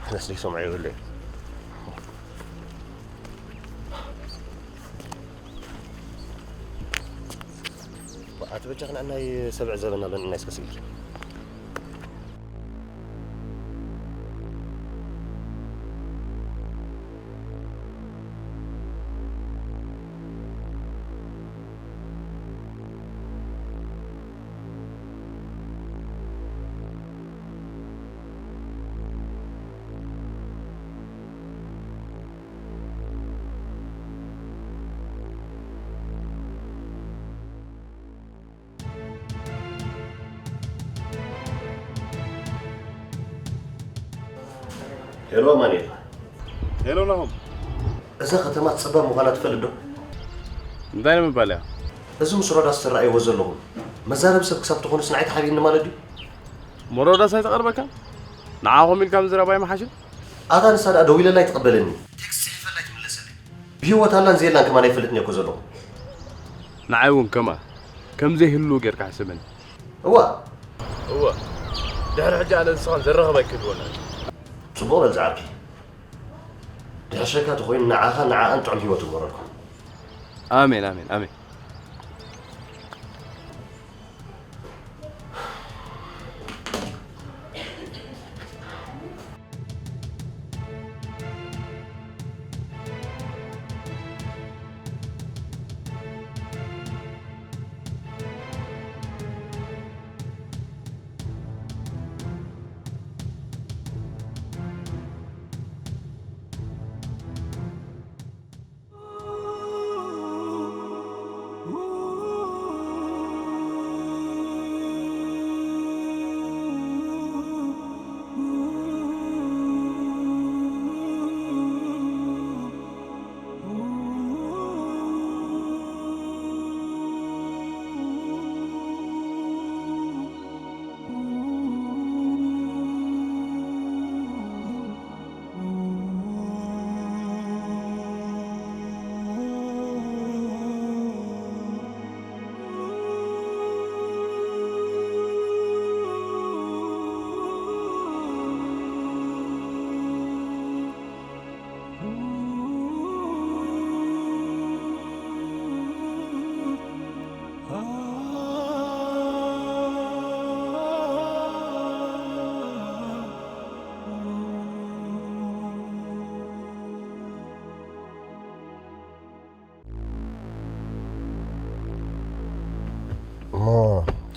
ኣነስ ዘይሰምዖ የብለይ። ኣቲ በጃ ክንዕናይ ሰብ ዕዘበና ኣሎ ንዕናይ እስከ ስኢልኪ። ሄሎ ኣማኑኤል። ሄሎ ናሆም። እዛ ከተማ ጸባብ ምዃና ትፈልጥ ዶ? እንታይ ንምባል እያ? እዚ ምስ ሮዳስ ትረኣይዎ ዘለኹም መዛረቢ ሰብ ክሳብ ትኾኑስ ንዓይ ተሓቢእኒ ማለት ድዩ? እሞ ሮዳስ ኣይተቐርበካ? ንዓኹም ኢልካ ምዝራብ ኣይመሓሽን? ኣታ ንሳ ደኣ ደዊለላ ኣይትቐበለኒ። ቴክስት ጽሒፈላ ኣይትምለሰለይ። ብህይወት ኣላን ዘየላን ከማን ኣይፈልጥን እየ እኮ ዘለኹ። ንዓይ እውን ከማ ከም ዘይህሉ ጌርካ ሕሰበኒ። እዋ። እወ። ድሕሪ ሕጂ ኣነ ንስኻን ዘራኽብ ኣይክህልወና እዩ። ጽቡቕ በል ዝዓርከይ። ድሕሪ ሸካ ተኾይኑ ንዓኻን ንዓኣን ጥዑም ህይወት ይግበረልኩም። ኣሜን ኣሜን ኣሜን።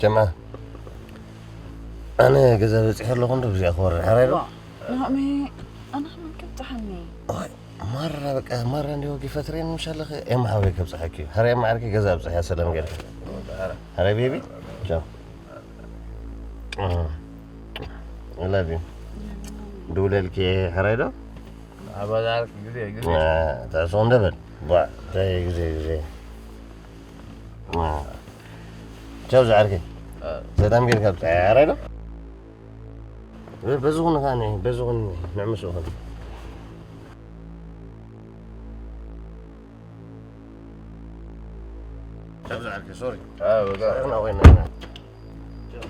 ጀማ፣ ኣነ ገዛ በፂሐ ኣለኹ፣ እንዶ ብዚኣ ክወርድ ሓራይ ዶ? ናኦሚ፣ ኣነ ከመን ከብፅሓኒ? ማራ በቃ ማራ እንዲ ወጊ ፈትሬን ምሻለኸ ኤማ ሓወይ ከብፅሓኪ እዩ። ሓራይ ማዓርኪ ገዛ ኣብፅሕያ ሰላም ጌርካ። ሓራይ ቤቢ፣ ቻው። I love you። ድውለልኪ ሓራይ ዶ? ኣባዛርክ ግዜ ግዜ። ትዕሶ እንደበል ባ እንታይ ግዜ ግዜ። ቻው ዝዓርከይ። ሰላም ጌርካ ብፅሓ ሓራይ ዶ? በዚ ኹን ኸዓ በዚ ኹን ንዕምስ ኹን። ቻው ዝዓርከይ ሶሪ። ቻው ቻው ቻው።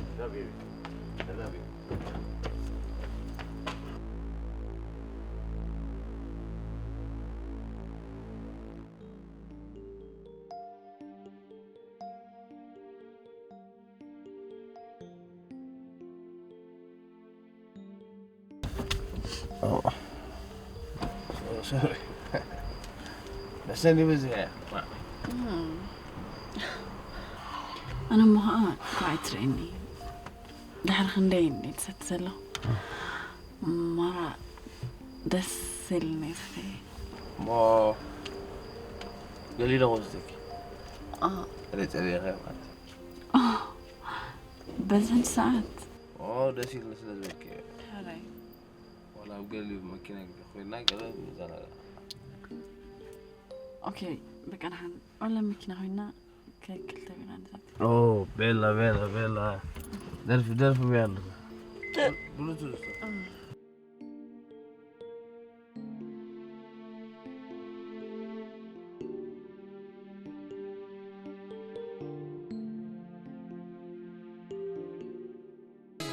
ደሰኒ ብዝሕ ኣነ እሞ ከዓ ኳዒ ትርእኒ ድሕሪ ክንደይ እንዴ ትሰቲ ዘለኹ ማራ ደስ ኢልኒ ሰተየ እሞ ገሊለ ወስደኪ ጸሪጸሪኸ ማለት በዘን ሰዓት ደስ ኢልኒ ስለ ዝበልኪ ሕራይ ዋላ ኣብ ገሊኡ መኪና ኮይና ገለ ንዘናጋዕ ኦኬ በቃ ንሓን ዋላ መኪና ኮይና ከክልተ ቢና ንዛት ኦ ቤላ ቤላ ቤላ ደርፊ ደርፊ ብያ ኣለና ብሉቱዝ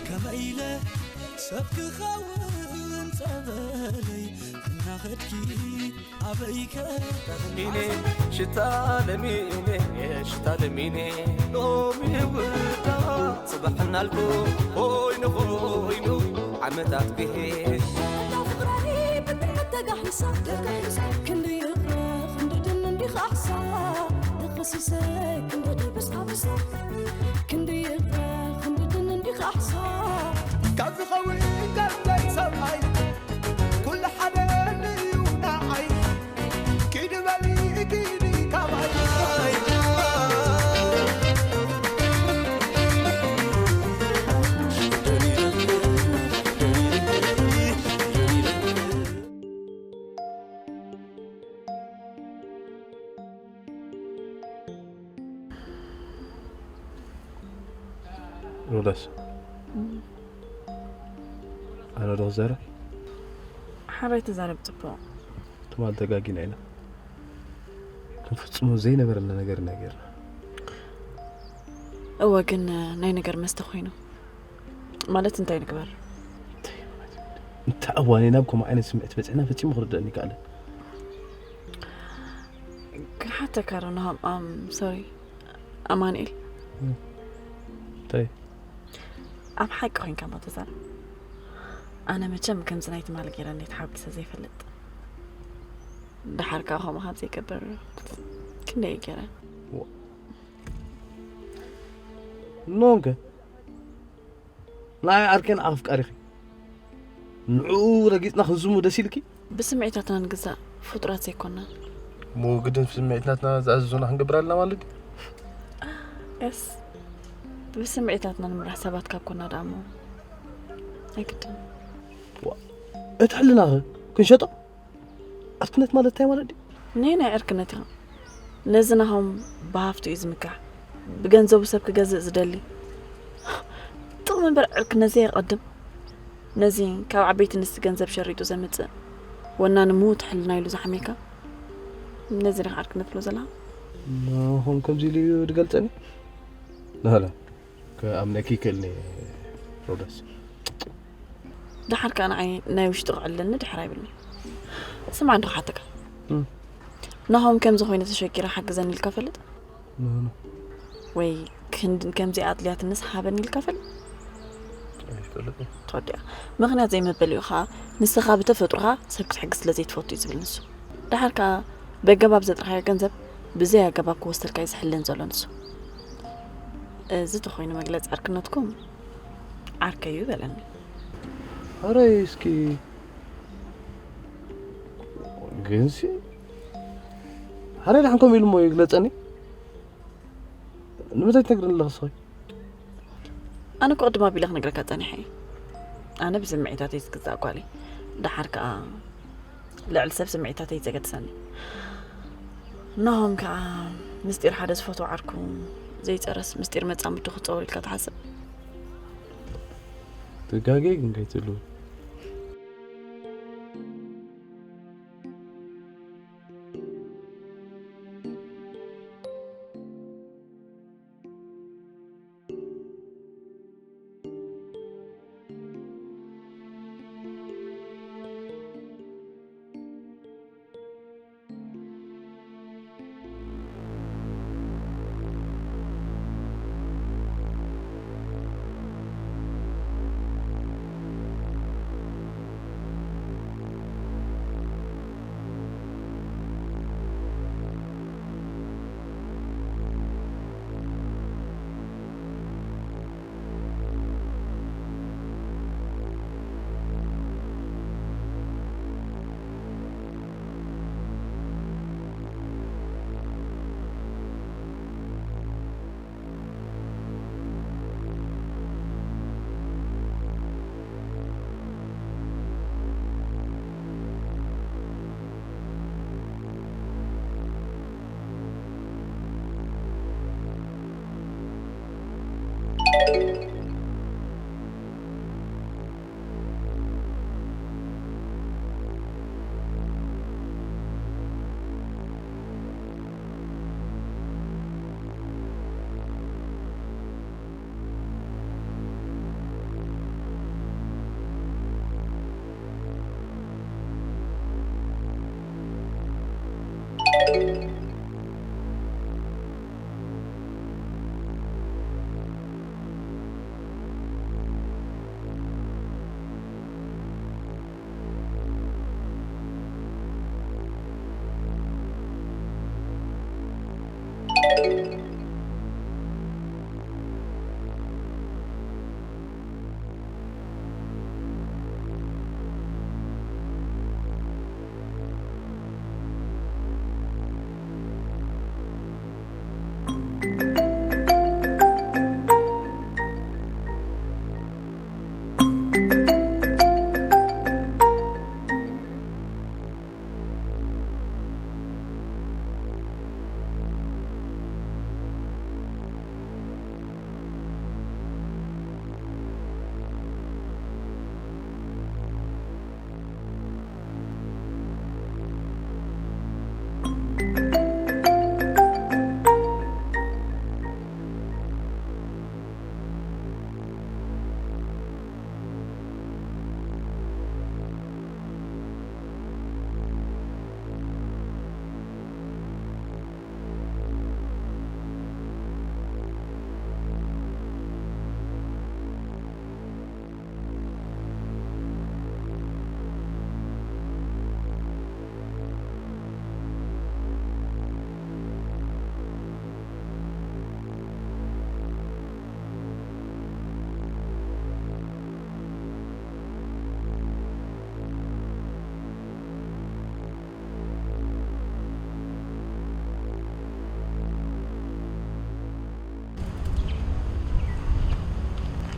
ከመይ ኢለ ሰብ ክኸውን ጸበለይ እናኸድኪ ኣበይከ ለሚነ ሽታ ለሚነ ሽታ ለሚነ ሎሚ ውዳ ጽባሕ እናልኩ ኮይኑ ኮይኑ ዓመታት ክሄድ ፍቕረይ ብጥልመት ተጋሂሳ ክንዲ ይቕረ ክንዲ ድን እንዲኻ ኣሕሳ ተኸሲሰ ክንዲ ድብስ ኣብሳ ክንዲ ይቕረ ክንዲ ድን እንዲኻ ኣሕሳ ካብ ዝኸውን ከብደይ ሰብኣይ ኩሉ ሓደ እዩ ንዓይ ኪዲ በሊ ኪዲ ካባይ ሮዳስ ኣነ ዶ ክዛረብ ሓራይ ተዛረብ ጽቡቕ ትማል ተጋጊና ኢና ክንፍጽሞ ዘይነበረና ነገር ኢና ጌርና እወ ግን ናይ ነገር መስተ ኮይኑ ማለት እንታይ ንግበር እንታይ እዋን ናብ ከምኡ ዓይነት ስምዒት በፂዕና ፈፂሙ ክርደአኒ ይከኣለ ክሓተካ ዶ ናሆም ኣም ሶሪ ኣማንኤል እንታይ ኣብ ሓቂ ኮይንካ ሞ ተዛረብ ኣነ መቸም ከምዚ ናይ ትማሊ ገይረ እንዴት ሓጒሰ ዘይፈልጥ ደሓር ከዓ ከምኡ ካብ ዘይገብር ክንደይ እዩ ገይረ ኖንከ ንዓይ ዓርከይን ኣፍቃሪኺ ንዕኡ ረጊጽና ክንዝሙ ደስ ኢልኪ? ብስምዒታትና ንግዛእ ፍጡራት ዘይኮንና። እሞ ግድን ስምዒት ናትና ዝኣዘዞና ክንገብር ኣለና ማለት ድዩ? የስ ብስምዒታትና ንምራሕ ሰባት ካብ ኮና ደኣ እሞ ኣይግድን። እቲ ሕልናኸ ክንሸጦ? ዕርክነት ማለት እንታይ ማለት ድዩ? ነየናይ ዕርክነት ኢኻ? ነዚ ናሆም ብሃፍቱ እዩ ዝምካሕ። ብገንዘቡ ሰብ ክገዝእ ዝደሊ። ጥቕሚ እምበር ዕርክነት ዘየቐድም። ነዚ ካብ ዓበይቲ ኣንስቲ ገንዘብ ሸሪጡ ዘምጽእ ወናኒ ምዉት ሕልና ኢሉ ዝሓምየካ። ነዚ ዲኻ ዕርክነት ትብሎ ዘለኻ? ናሆም ከምዚ ኢሉ እዩ ዝገልጸኒ? ናህላ። ክኣምነኪ ይክእልኒ ሮዳስ። ደሓር ከኣ ንዓይ ናይ ውሽጢ ክዕልለኒ ድሕር ኣይብልኒ። ስማዕ እንዶ ክሓተካ። ናሆም ከምዚ ኮይነ ተሸጊረ ሓግዘኒ ኢልካ ፈልጥ? ወይ ክንድን ከምዚ ኣድልያትንስ ሃበኒ ኢልካ ፈልጥ? ተወዲኣ። ምኽንያት ዘይመበሊኡ ከዓ ንስኻ ብተፈጥሮኻ ሰብ ክትሕግዝ ስለ ዘይትፈቱ እዩ ዝብል ንሱ። ደሓር ከኣ ብኣገባብ ዘጥረኻዮ ገንዘብ ብዘይ ኣገባብ ክወስደልካ እዩ ዝሕልን ዘሎ ንሱ። እዚ ተኾይኑ መግለጺ ዓርክነትኩም ዓርከይ እዩ በለኒ። ኧረ እስኪ ግንሲ ሓደ ደሓን ከምኡ ኢሉ እሞ ይግለጸኒ ንምንታይ ትነግርኒ ኣለኽስ ኾይ ኣነ እኮ ቅድም ኣቢለ ክነግረካ ጸኒሐ እየ። ኣነ ብስምዒታተይ ዝግዛእ ጓል እየ። ደሓር ከኣ ልዕሊ ሰብ ስምዒታተይ ዘገድሰኒ። ናሆም ከኣ ምስጢር ሓደ ዝፈትዎ ዓርኩ ዘይጸረስ ምስጢር መጻምዱ ክጸወር ኢልካ ትሓስብ? ትጋገይ ግን ከይትሉ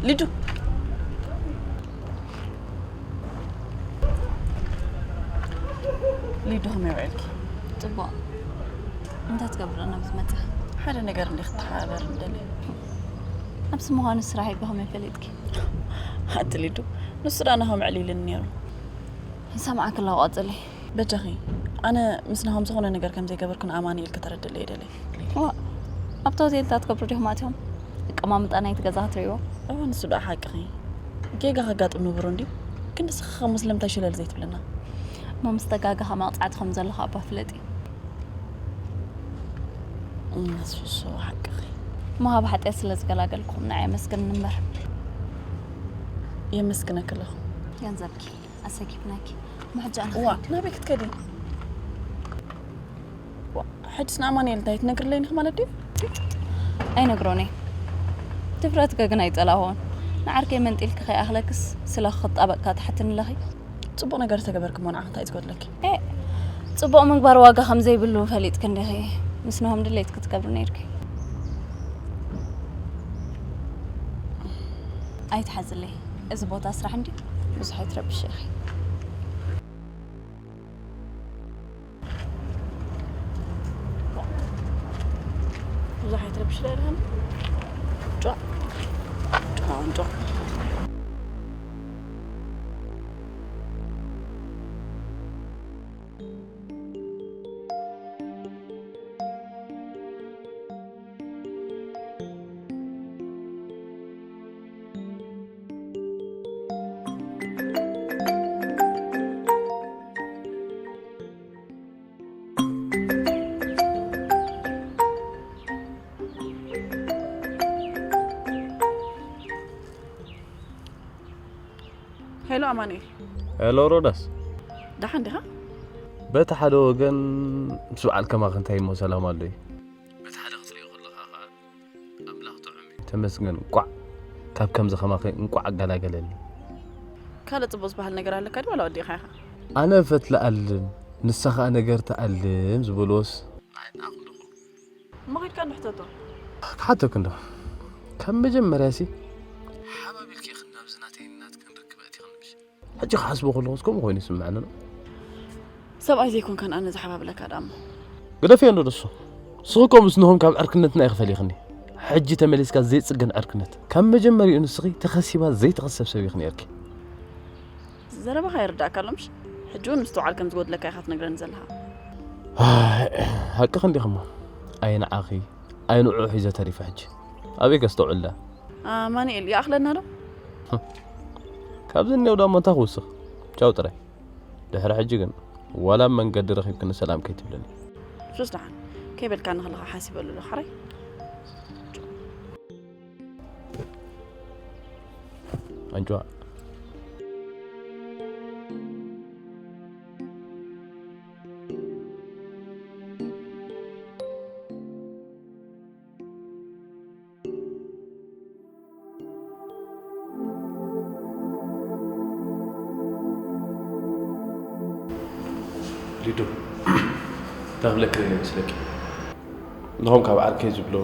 ሊዱ ሊዱ ከመይ ውዒልኪ? ጽቡቕ። እንታይ ትገብር ናብ ዝመጽእ? ሓደ ነገር እንዲ ክትሓባበር እንደሊ። ኣብዚ ምዃኑ ስራሕ ይብሎ ከመይ ፈሊጥኪ? ኣቲ ሊዱ ንሱ ዳ ናሆም ዕሊልን ነይሩ። ይሰምዓኪ ኣለኹ ቀጽሊ። በጃኺ ኣነ ምስ ናሆም ዝኾነ ነገር ከም ዘይገበርኩ ንኣማኑኤል ከተረድእለይ ይደሊ። ዋ ኣብቲ ሆቴል እንታይ ትገብሩ ዲኹም ኣትዮም? ኣቀማምጣ ናይቲ ገዛ ክትርእይዎ። እዋ ንሱ ደኣ ሓቅኺ ጌጋ ከጋጥም ንቡር እንድዩ። ግን ንስኺ ከ ሙስሊም እንታይ ሽለል ዘይትብልና? እሞ ምስ ተጋጋኻ መቕጻዕቲ ከም ዘለኻ እባ ፍለጢ። እነሱሱ ሓቅኺ። እሞ ካብ ሓጢኣት ስለ ዝገላገልኩም ንዓይ ኣመስግን እምበር። የመስግነኪ ኣለኹ። ገንዘብኪ ኣሰኪፍናኪ። እሞ ሕጂ ኣነ ዋ ናበይ ክትከዲ? ዋ ሕጅስ ንኣማኑኤል እንታይ ትነግርለይ ኢኺ ማለት ድዩ? ኣይነግሮን እየ። ድፍረትኪ ግን ኣይጸላእኩዎን። ንዓርከይ መንጢልኪ ከይኣኽለክስ ስለ ክጣበቅካ ትሓትኒ ኣለኺ። ጽቡቕ ነገር ተገበርኪ እሞ ንዓኺ እንታይ እዩ ዝጎድለኪ? ኤ፣ ጽቡቕ ምግባር ዋጋ ከም ዘይብሉ ፈሊጥኪ እንዲኺ ምስ ናሆም ድሌትኪ ትገብሪ ነይርኪ። ኣይትሓዝለይ። እዚ ቦታ ስራሕ እንድዩ። ብዙሕ ኣይትረብሽ ኢኺ። ብዙሕ ኣይትረብሽ ዶ ኢልካኒ? ጫ። ጫ፣ ጫ። ሄሎ ኣማኑኤል። ሄሎ ሮዳስ። ደሓን ዲኻ? በቲ ሓደ ወገን ምስ በዓል ከማኺ እንታይ እሞ ሰላም ኣሎ እዩ? በቲ ሓደ ክትሪኦ ከለኻ ኸኣ ኣምላኽ ጥዑም እዩ። ተመስገን እንቋዕ ካብ ከምዚ ከማኺ እንቋዕ ኣገላገለኒ። ካልእ ጽቡቕ ዝበሃል ነገር ኣለካ ድዩ ዋላ ወዲእኻ ኢኻ? ኣነ ፈትሊ ኣልም፣ ንሳ ኸኣ ነገር ትኣልም ዝበልዎስ ንዓይ ንኣኽልኹ። እሞ ኸድካ እንዶ ሕተቶ። ክሓተክ እንዶ። ካብ መጀመርያሲ ሓባቢልኪ ኢኽን ናብዚ ናተይን ናትክን ርክብ ኣእቲኽኒ ምሽ? ሕጂ ክሓስቦ ከለኹስ ከምኡ ኮይኑ ይስምዓኒ ኣሎ። ሰብኣይ ዘይኮንካን ኣነ ዝሓባብለካ ደኣ እሞ። ግደፍዮ እንዶ ደሱ። ንስኺ እኮ ምስ ናሆም ካብ ዕርክነትና ኢኺ ፈሊኽኒ። ሕጂ ተመሊስካ ዘይጽገን ዕርክነት። ካብ መጀመሪኡ ንስኺ ተኸሲባ ዘይትኽሰብ ሰብ ኢኺ ነይርኪ። ዘረባኻ ይርዳእካ ኣሎ ምሽ? ሕጂ እውን ምስትውዓል ከም ዝጎድለካ ኢኻ ትነግረኒ ዘለኻ። ኣይ፣ ሓቅኺ እንዲኺ እሞ። ኣይ ንዓኺ፣ ኣይ ንዕኡ ሒዘ ተሪፈ ሕጂ። ኣበይ ከስተውዕላ? ኣማኑኤል፣ ይኣኽለና ዶ? ካብዚ እኒኦ ዳሞ እንታይ ክውስኽ? ቻው ጥራይ። ድሕሪ ሕጂ ግን ዋላ ኣብ መንገዲ ረኺብክኒ ሰላም ከይትብለኒ። ሱስ ደሓን። ከይበልካኒ ከለኻ ሓሲበሉ ዶ ሓራይ? ኣንጭዋ። ሊዱ፣ እንታይ ክብለኪ ደልየ መስለኪ? ንኹም ካብ ዓርከይ ዝብሎ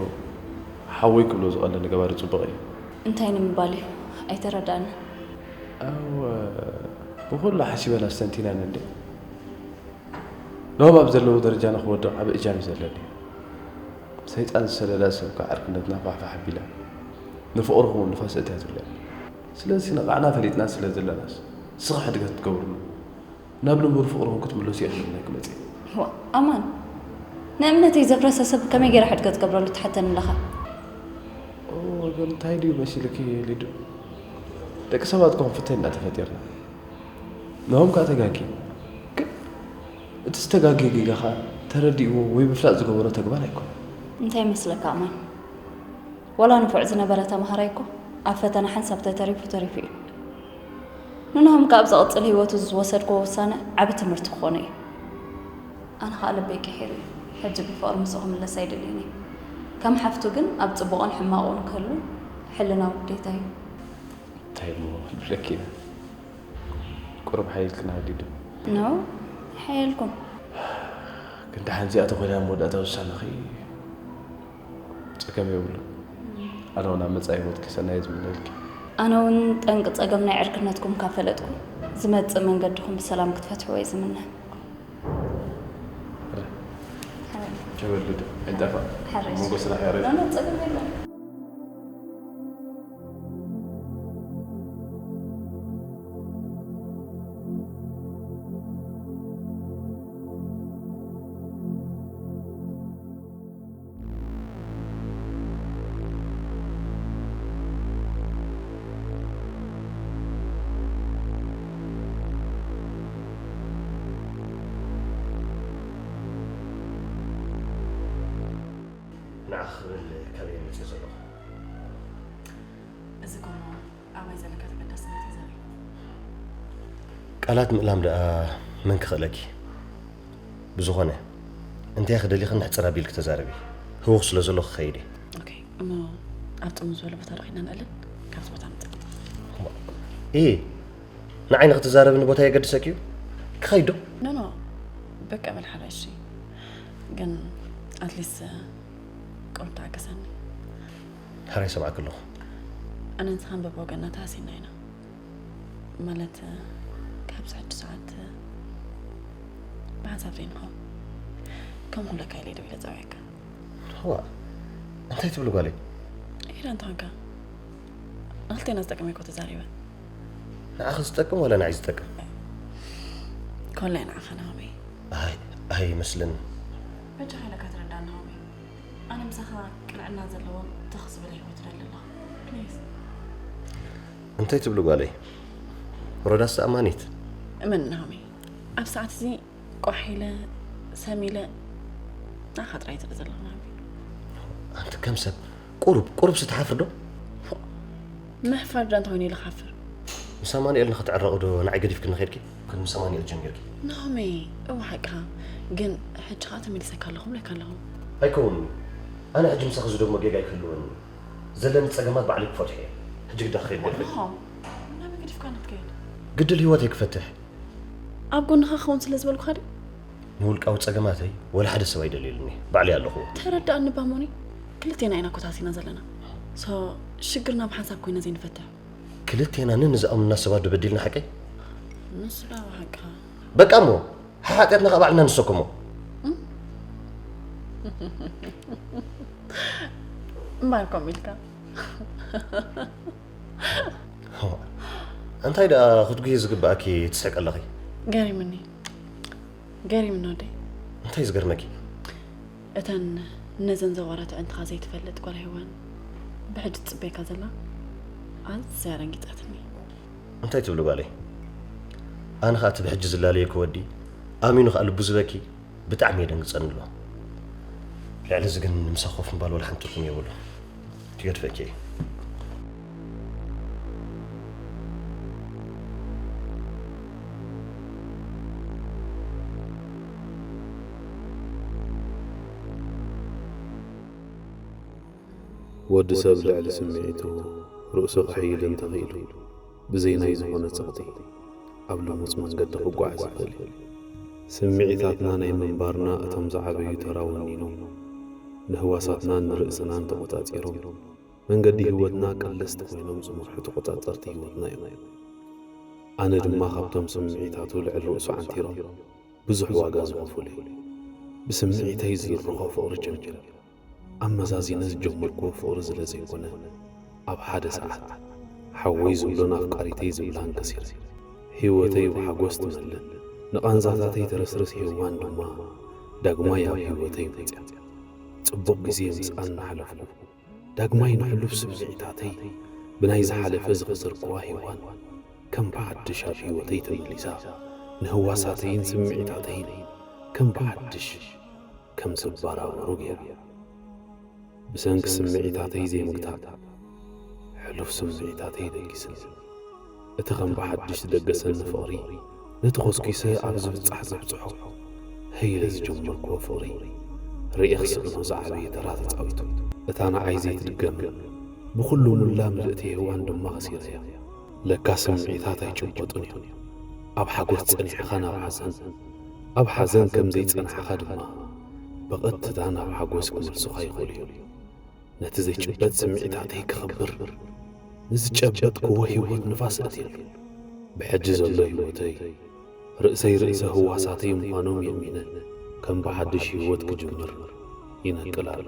ሓወይ ክብሎ ዝቐለኒ ገባሪ ጽቡቕ እዩ። እንታይ ንምባል እዩ? ኣይተረዳእንን። ኣወ፣ ብኹሉ ሓሲበን ኣስተንቲነን እንዴ። ንኹም ኣብ ዘለዉ ደረጃ ንኽወድቕ ዓቢ እጃም እዩ ዘለኒ። ሰይጣን ዝሰደዳ ሰብ ከዓ ዕርክነትና ፋሕፋሕ ኣቢላ፣ ንፍቕርኹም እውን ንፋስ እትያ ትብለኒ። ስለዚ ነቓዕና ፈሊጥና ስለ ዘለናስ፣ ንስኺ ሕድገት ትገብርሉ፣ ናብ ንቡር ፍቕርኹም ክትምለሱ እየ ክብለኪ መጽየ። ዋ፣ ኣማን፣ ንእምነተይ ዘፍረሰ ሰብ ከመይ ገይረ ሕድገት ትገብረሉ ትሓተኒ ኣለኻ? ኦ፣ ወገን፣ እንታይ ድዩ መሲልኪ ሊዱ? ደቂ ሰባት እኮ ክንፍተን ኢና ተፈጢርና። ንሆም ከኣ ተጋጊ። ግን እቲ ዝተጋገየ ጌጋኻ ተረዲእዎ ወይ ብፍላጥ ዝገበሮ ተግባር ኣይኮነን። እንታይ ይመስለካ ኣማን? ዋላ ንፉዕ ዝነበረ ተምሃራይ እኮ ኣብ ፈተና ሓንሳብ ተተሪፉ ተሪፉ እዩ። ንንሆም ከኣ ኣብ ዝቕጽል ህይወቱ ዝወሰድክዎ ውሳነ ዓቢ ትምህርቲ ክኾኖ እዩ። ኣነ ኸኣ ልበይ ቅሒሩ እዩ። ሕጂ ብፍቕሪ ምስኡ ክምለስ ኣይደልይን እየ። ከም ሓፍቱ ግን ኣብ ጽቡቕን ሕማቑን ክህሉ ሕልናዊ ግዴታ እዩ። እንታይ እሞ ክብለኪ እየ? ቁሩብ ሓይልክን ሃዲዱ። ኖ፣ ሓየልኩም። ግን ደሓን እዚኣ ተኾይና ኣብ መወዳእታ ውሳነኺ ጸገም የብሉን። ኣነ እውን ኣብ መጻኢ ህይወትኪ ሰናይ እየ ዝምነየልኪ። ኣነ እውን ጠንቂ ጸገም ናይ ዕርክነትኩም ካብ ፈለጥኩ፣ ዝመጽእ መንገድኹም ብሰላም ክትፈትሕዎ እየ ዝምነ። ጀበል ልዱ ኣይጠፋእ። ሓራይ። መንጎ ስራሕ ያሬድ። ኖ፣ ኖ፣ ጸገም የለን። ንዓኺ ክብል ካበይ እየ መፂኡ ዘለኹ? እዚ እኮ እሞ ኣባይ ዘለካ ተገዳስነት እዩ ዘርኢ። ቃላት ምእላም ደኣ መን ክኽእለኪ? ብዝኾነ፣ እንታይ ኢኺ ደሊኺ ንሕጽር ኣቢልኪ ተዛረቢ። ህውኽ ስለ ዘለኹ ክኸይድ እየ። ኦኬ፣ እሞ ኣብ ጽምው ዝበለ ቦታ ዶ ኺድና ንዕልል? ካብዚ ቦታ ንውጻእ። ኢ ንዓይ ንክትዛረብኒ ቦታ የገድሰኪ እዩ? ክኸይድ ዶ? ኖ ኖ፣ በቃ በል ሓራይ። እሺ፣ ግን ኣትሊስት ቁሩብ ተዓገሰኒ። ሕራይ ሰምዓኪ ኣለኹ። ኣነ ንስኻን በብወገንና ተሃሲና ኢና። ማለት፣ ካብዚ ሕጂ ሰዓት ብሓንሳብ ዘይንኸውን። ከም ኩለካ ኢለ ደው ኢለ ጸውዐካ። ዋ፣ እንታይ ትብሊ ጓለይ? ኢረ እንተኾንካ ንክልቴና ዝጠቅም እኮ ተዛሪበ። ንዓኺ ዝጠቅም ዋላ ንዓይ ዝጠቅም? ኮላይ ንዓኻ ናሆመይ። ኣይ፣ ኣይመስልን። በጃኻ ኢለካ ተረዳእ ናሆመይ። ኣነ ምሳኻ ቅንዕና ዘለዎን ትኽ ዝበለ ህይወት እደሊ ኣለኹ። ፕሊዝ። እንታይ ትብሊ ጓለይ? ሮዳስ ኣማኒት። እመን ናሆመይ፣ ኣብ ሰዓት እዚ ቋሕ ኢለ ሰም ኢለ ንዓኻ ጥራይ ዝርኢ ዘለኹ ናሆመይ። ኣንቲ ከም ሰብ ቁሩብ ቁሩብ ስትሓፍር ዶ? ምሕፋር ዶ እንተኾይኑ ኢለ ክሓፍር? ምስ ኣማኑኤል ንኽትዕረቑ ዶ ንዓይ ገዲፍክኒ ኸድኪ? ግን ምስ ኣማኑኤል ጀሚርኪ። ናሆመይ፣ እወ ሓቅኻ። ግን ሕጂ ኸዓ ተመሊሰካ ኣለኹ ብለካ ኣለኹ። ኣይከውንን እዩ። ኣነ ሕጂ ምሳኺ ዝደግሞ ጌጋ ኣይክህልወንን እዩ። ዘለኒ ጸገማት ባዕለይ ክፈትሖ እየ። ሕጂ ግዳ ክኸይድ ነበረ። ናሆም፣ ናበይ ገዲፍካኒ ክትከይድ? ግድል ህይወተይ ክፈትሕ። ኣብ ጎንኻ ክኸውን ስለ ዝበልኩኻ ድዩ? ንውልቃዊ ጸገማተይ ወላ ሓደ ሰብ ኣይደልየሉን እየ። ባዕለይ ኣለኹዎ። ተረዳእኒ ባሞኒ። ክልቴና ኢና እኮ ተሃሲና ዘለና። ሶ፣ ሽግርና ብሓንሳብ ኮይና ዘይንፈትሕ። ክልቴና ነንዝኣምኑና ሰባት ዶ በዲልና ሓቀይ? ንሱ ዳ ብሓቅኻ። በቃ እሞ፣ ሓጢኣትና ካብ ባዕልና ንሰከሞ። እምባር ኮም ኢልካ። እንታይ ደኣ ክትጉሂ ዝግብኣኪ ትስሕቂ ኣለኺ? ገሪምኒ። ገሪምኒ ወደይ። እንታይ ዝገርመኪ? እተን ነዘን ዘዋራት ኣዕንትኻ ዘይትፈልጥ ጓል ሄዋን ብሕጂ ትጽበየካ ዘላ ኣዝያ ደንጊጻትኒ። እንታይ ትብሊ ጓለይ? ኣነ ኸኣ እቲ ብሕጂ ዝላለየኪ ወዲ ኣሚኑ ኸኣ ልቡ ዝበኪ ብጣዕሚ የደንግጸኒ ኣሎ። ልዕሊ እዚ ግን ንምሳኺ ኮፍ ምባል ወላ ሓንቲ ትርጉም የብሉን። ትገድፈኪ እየ። ወዲ ሰብ ልዕሊ ስምዒቱ ርእሱ ክሕይል እንተኽኢሉ፣ ብዘይ ናይ ዝኾነ ጸቕጢ ኣብ ልሙጽ መንገዲ ክጓዓዝ ይኽእል እዩ። ስምዒታትና ናይ ምንባርና እቶም ዝዓበዩ ተራ ወኒኖም፣ ንህዋሳትናን ንርእስናን ተቖጻጺሮም፣ መንገዲ ህይወትና ቀለስቲ ኮይኖም ዝመርሑ ተቖጻጸርቲ ህይወትና እዮም። ኣነ ድማ ካብቶም ስምዒታቱ ልዕሊ ርእሱ ዓንቲሮም ብዙሕ ዋጋ ዝኸፈሉ እዩ። ብስምዒተይ ዝድርኾ ፍቕሪ ጀሚረ። ኣመዛዚነ ዝጀመርክዎ ፍቕሪ ስለ ዘይኮነ፣ ኣብ ሓደ ሰዓት ሓወይ ዝብሎን ኣፍቃሪተይ ዝብላን ከሲረ። ህይወተይ ብሓጎስ ትመልእ፣ ንቓንዛታተይ ተረስርስ ሄዋን ድማ ዳግማይ ኣብ ህይወተይ መጽያ። ጽቡቕ ግዜ ምስኣን እናሕለፍኩ፣ ዳግማይ ንሕሉፍ ስምዒታተይ ብናይ ዝሓለፈ ዝኸሰርክዋ ሄዋን ከም ብሓድሽ ኣብ ህይወተይ ተመሊሳ፣ ንህዋሳተይን ስምዒታተይን ከም ብሓድሽ ከም ዝባራበሩ ገይራ። ብሰንኪ ስምዒታተይ ዘይምግታእ፣ ሕሉፍ ስምዒታተይ ደጊስኒ። እቲ ከም ብሓድሽ ዝደገሰኒ ፍቕሪ፣ ነቲ ኮስኪሰ ኣብ ዝብጻሕ ዘብጽሖ፣ ሀይለ ዝጀመርክዎ ፍቕሪ፣ ርእየ ክስእኖ ዝዓበየ ተራ ተጻዊቱ። እታ ንዓይ ዘይትድገምን ብኹሉ ሙላ ምልእቲ ሄዋን ድማ ከሲረያ። ለካ ስምዒታት ኣይጭበጡን እዮም። ኣብ ሓጎስ ጸኒሕኻ ናብ ሓዘን፣ ኣብ ሓዘን ከም ዘይጸናሕኻ ድማ ብቐጥታ ናብ ሓጎስ ክመልሱኻ ይኽእሉ እዮም። ነቲ ዘይጭበጥ ስምዒታተይ ክኸብር፣ ንዝጨበጥክዎ ህይወት ንፋስ እትየሉ። ብሕጂ ዘሎ ህይወተይ፣ ርእሰይ ርእሰ ህዋሳተይ ምዃኖም የእሚነ፣ ከም ብሓድሽ ህይወት ክጅምር ይነቅል ኣሎ።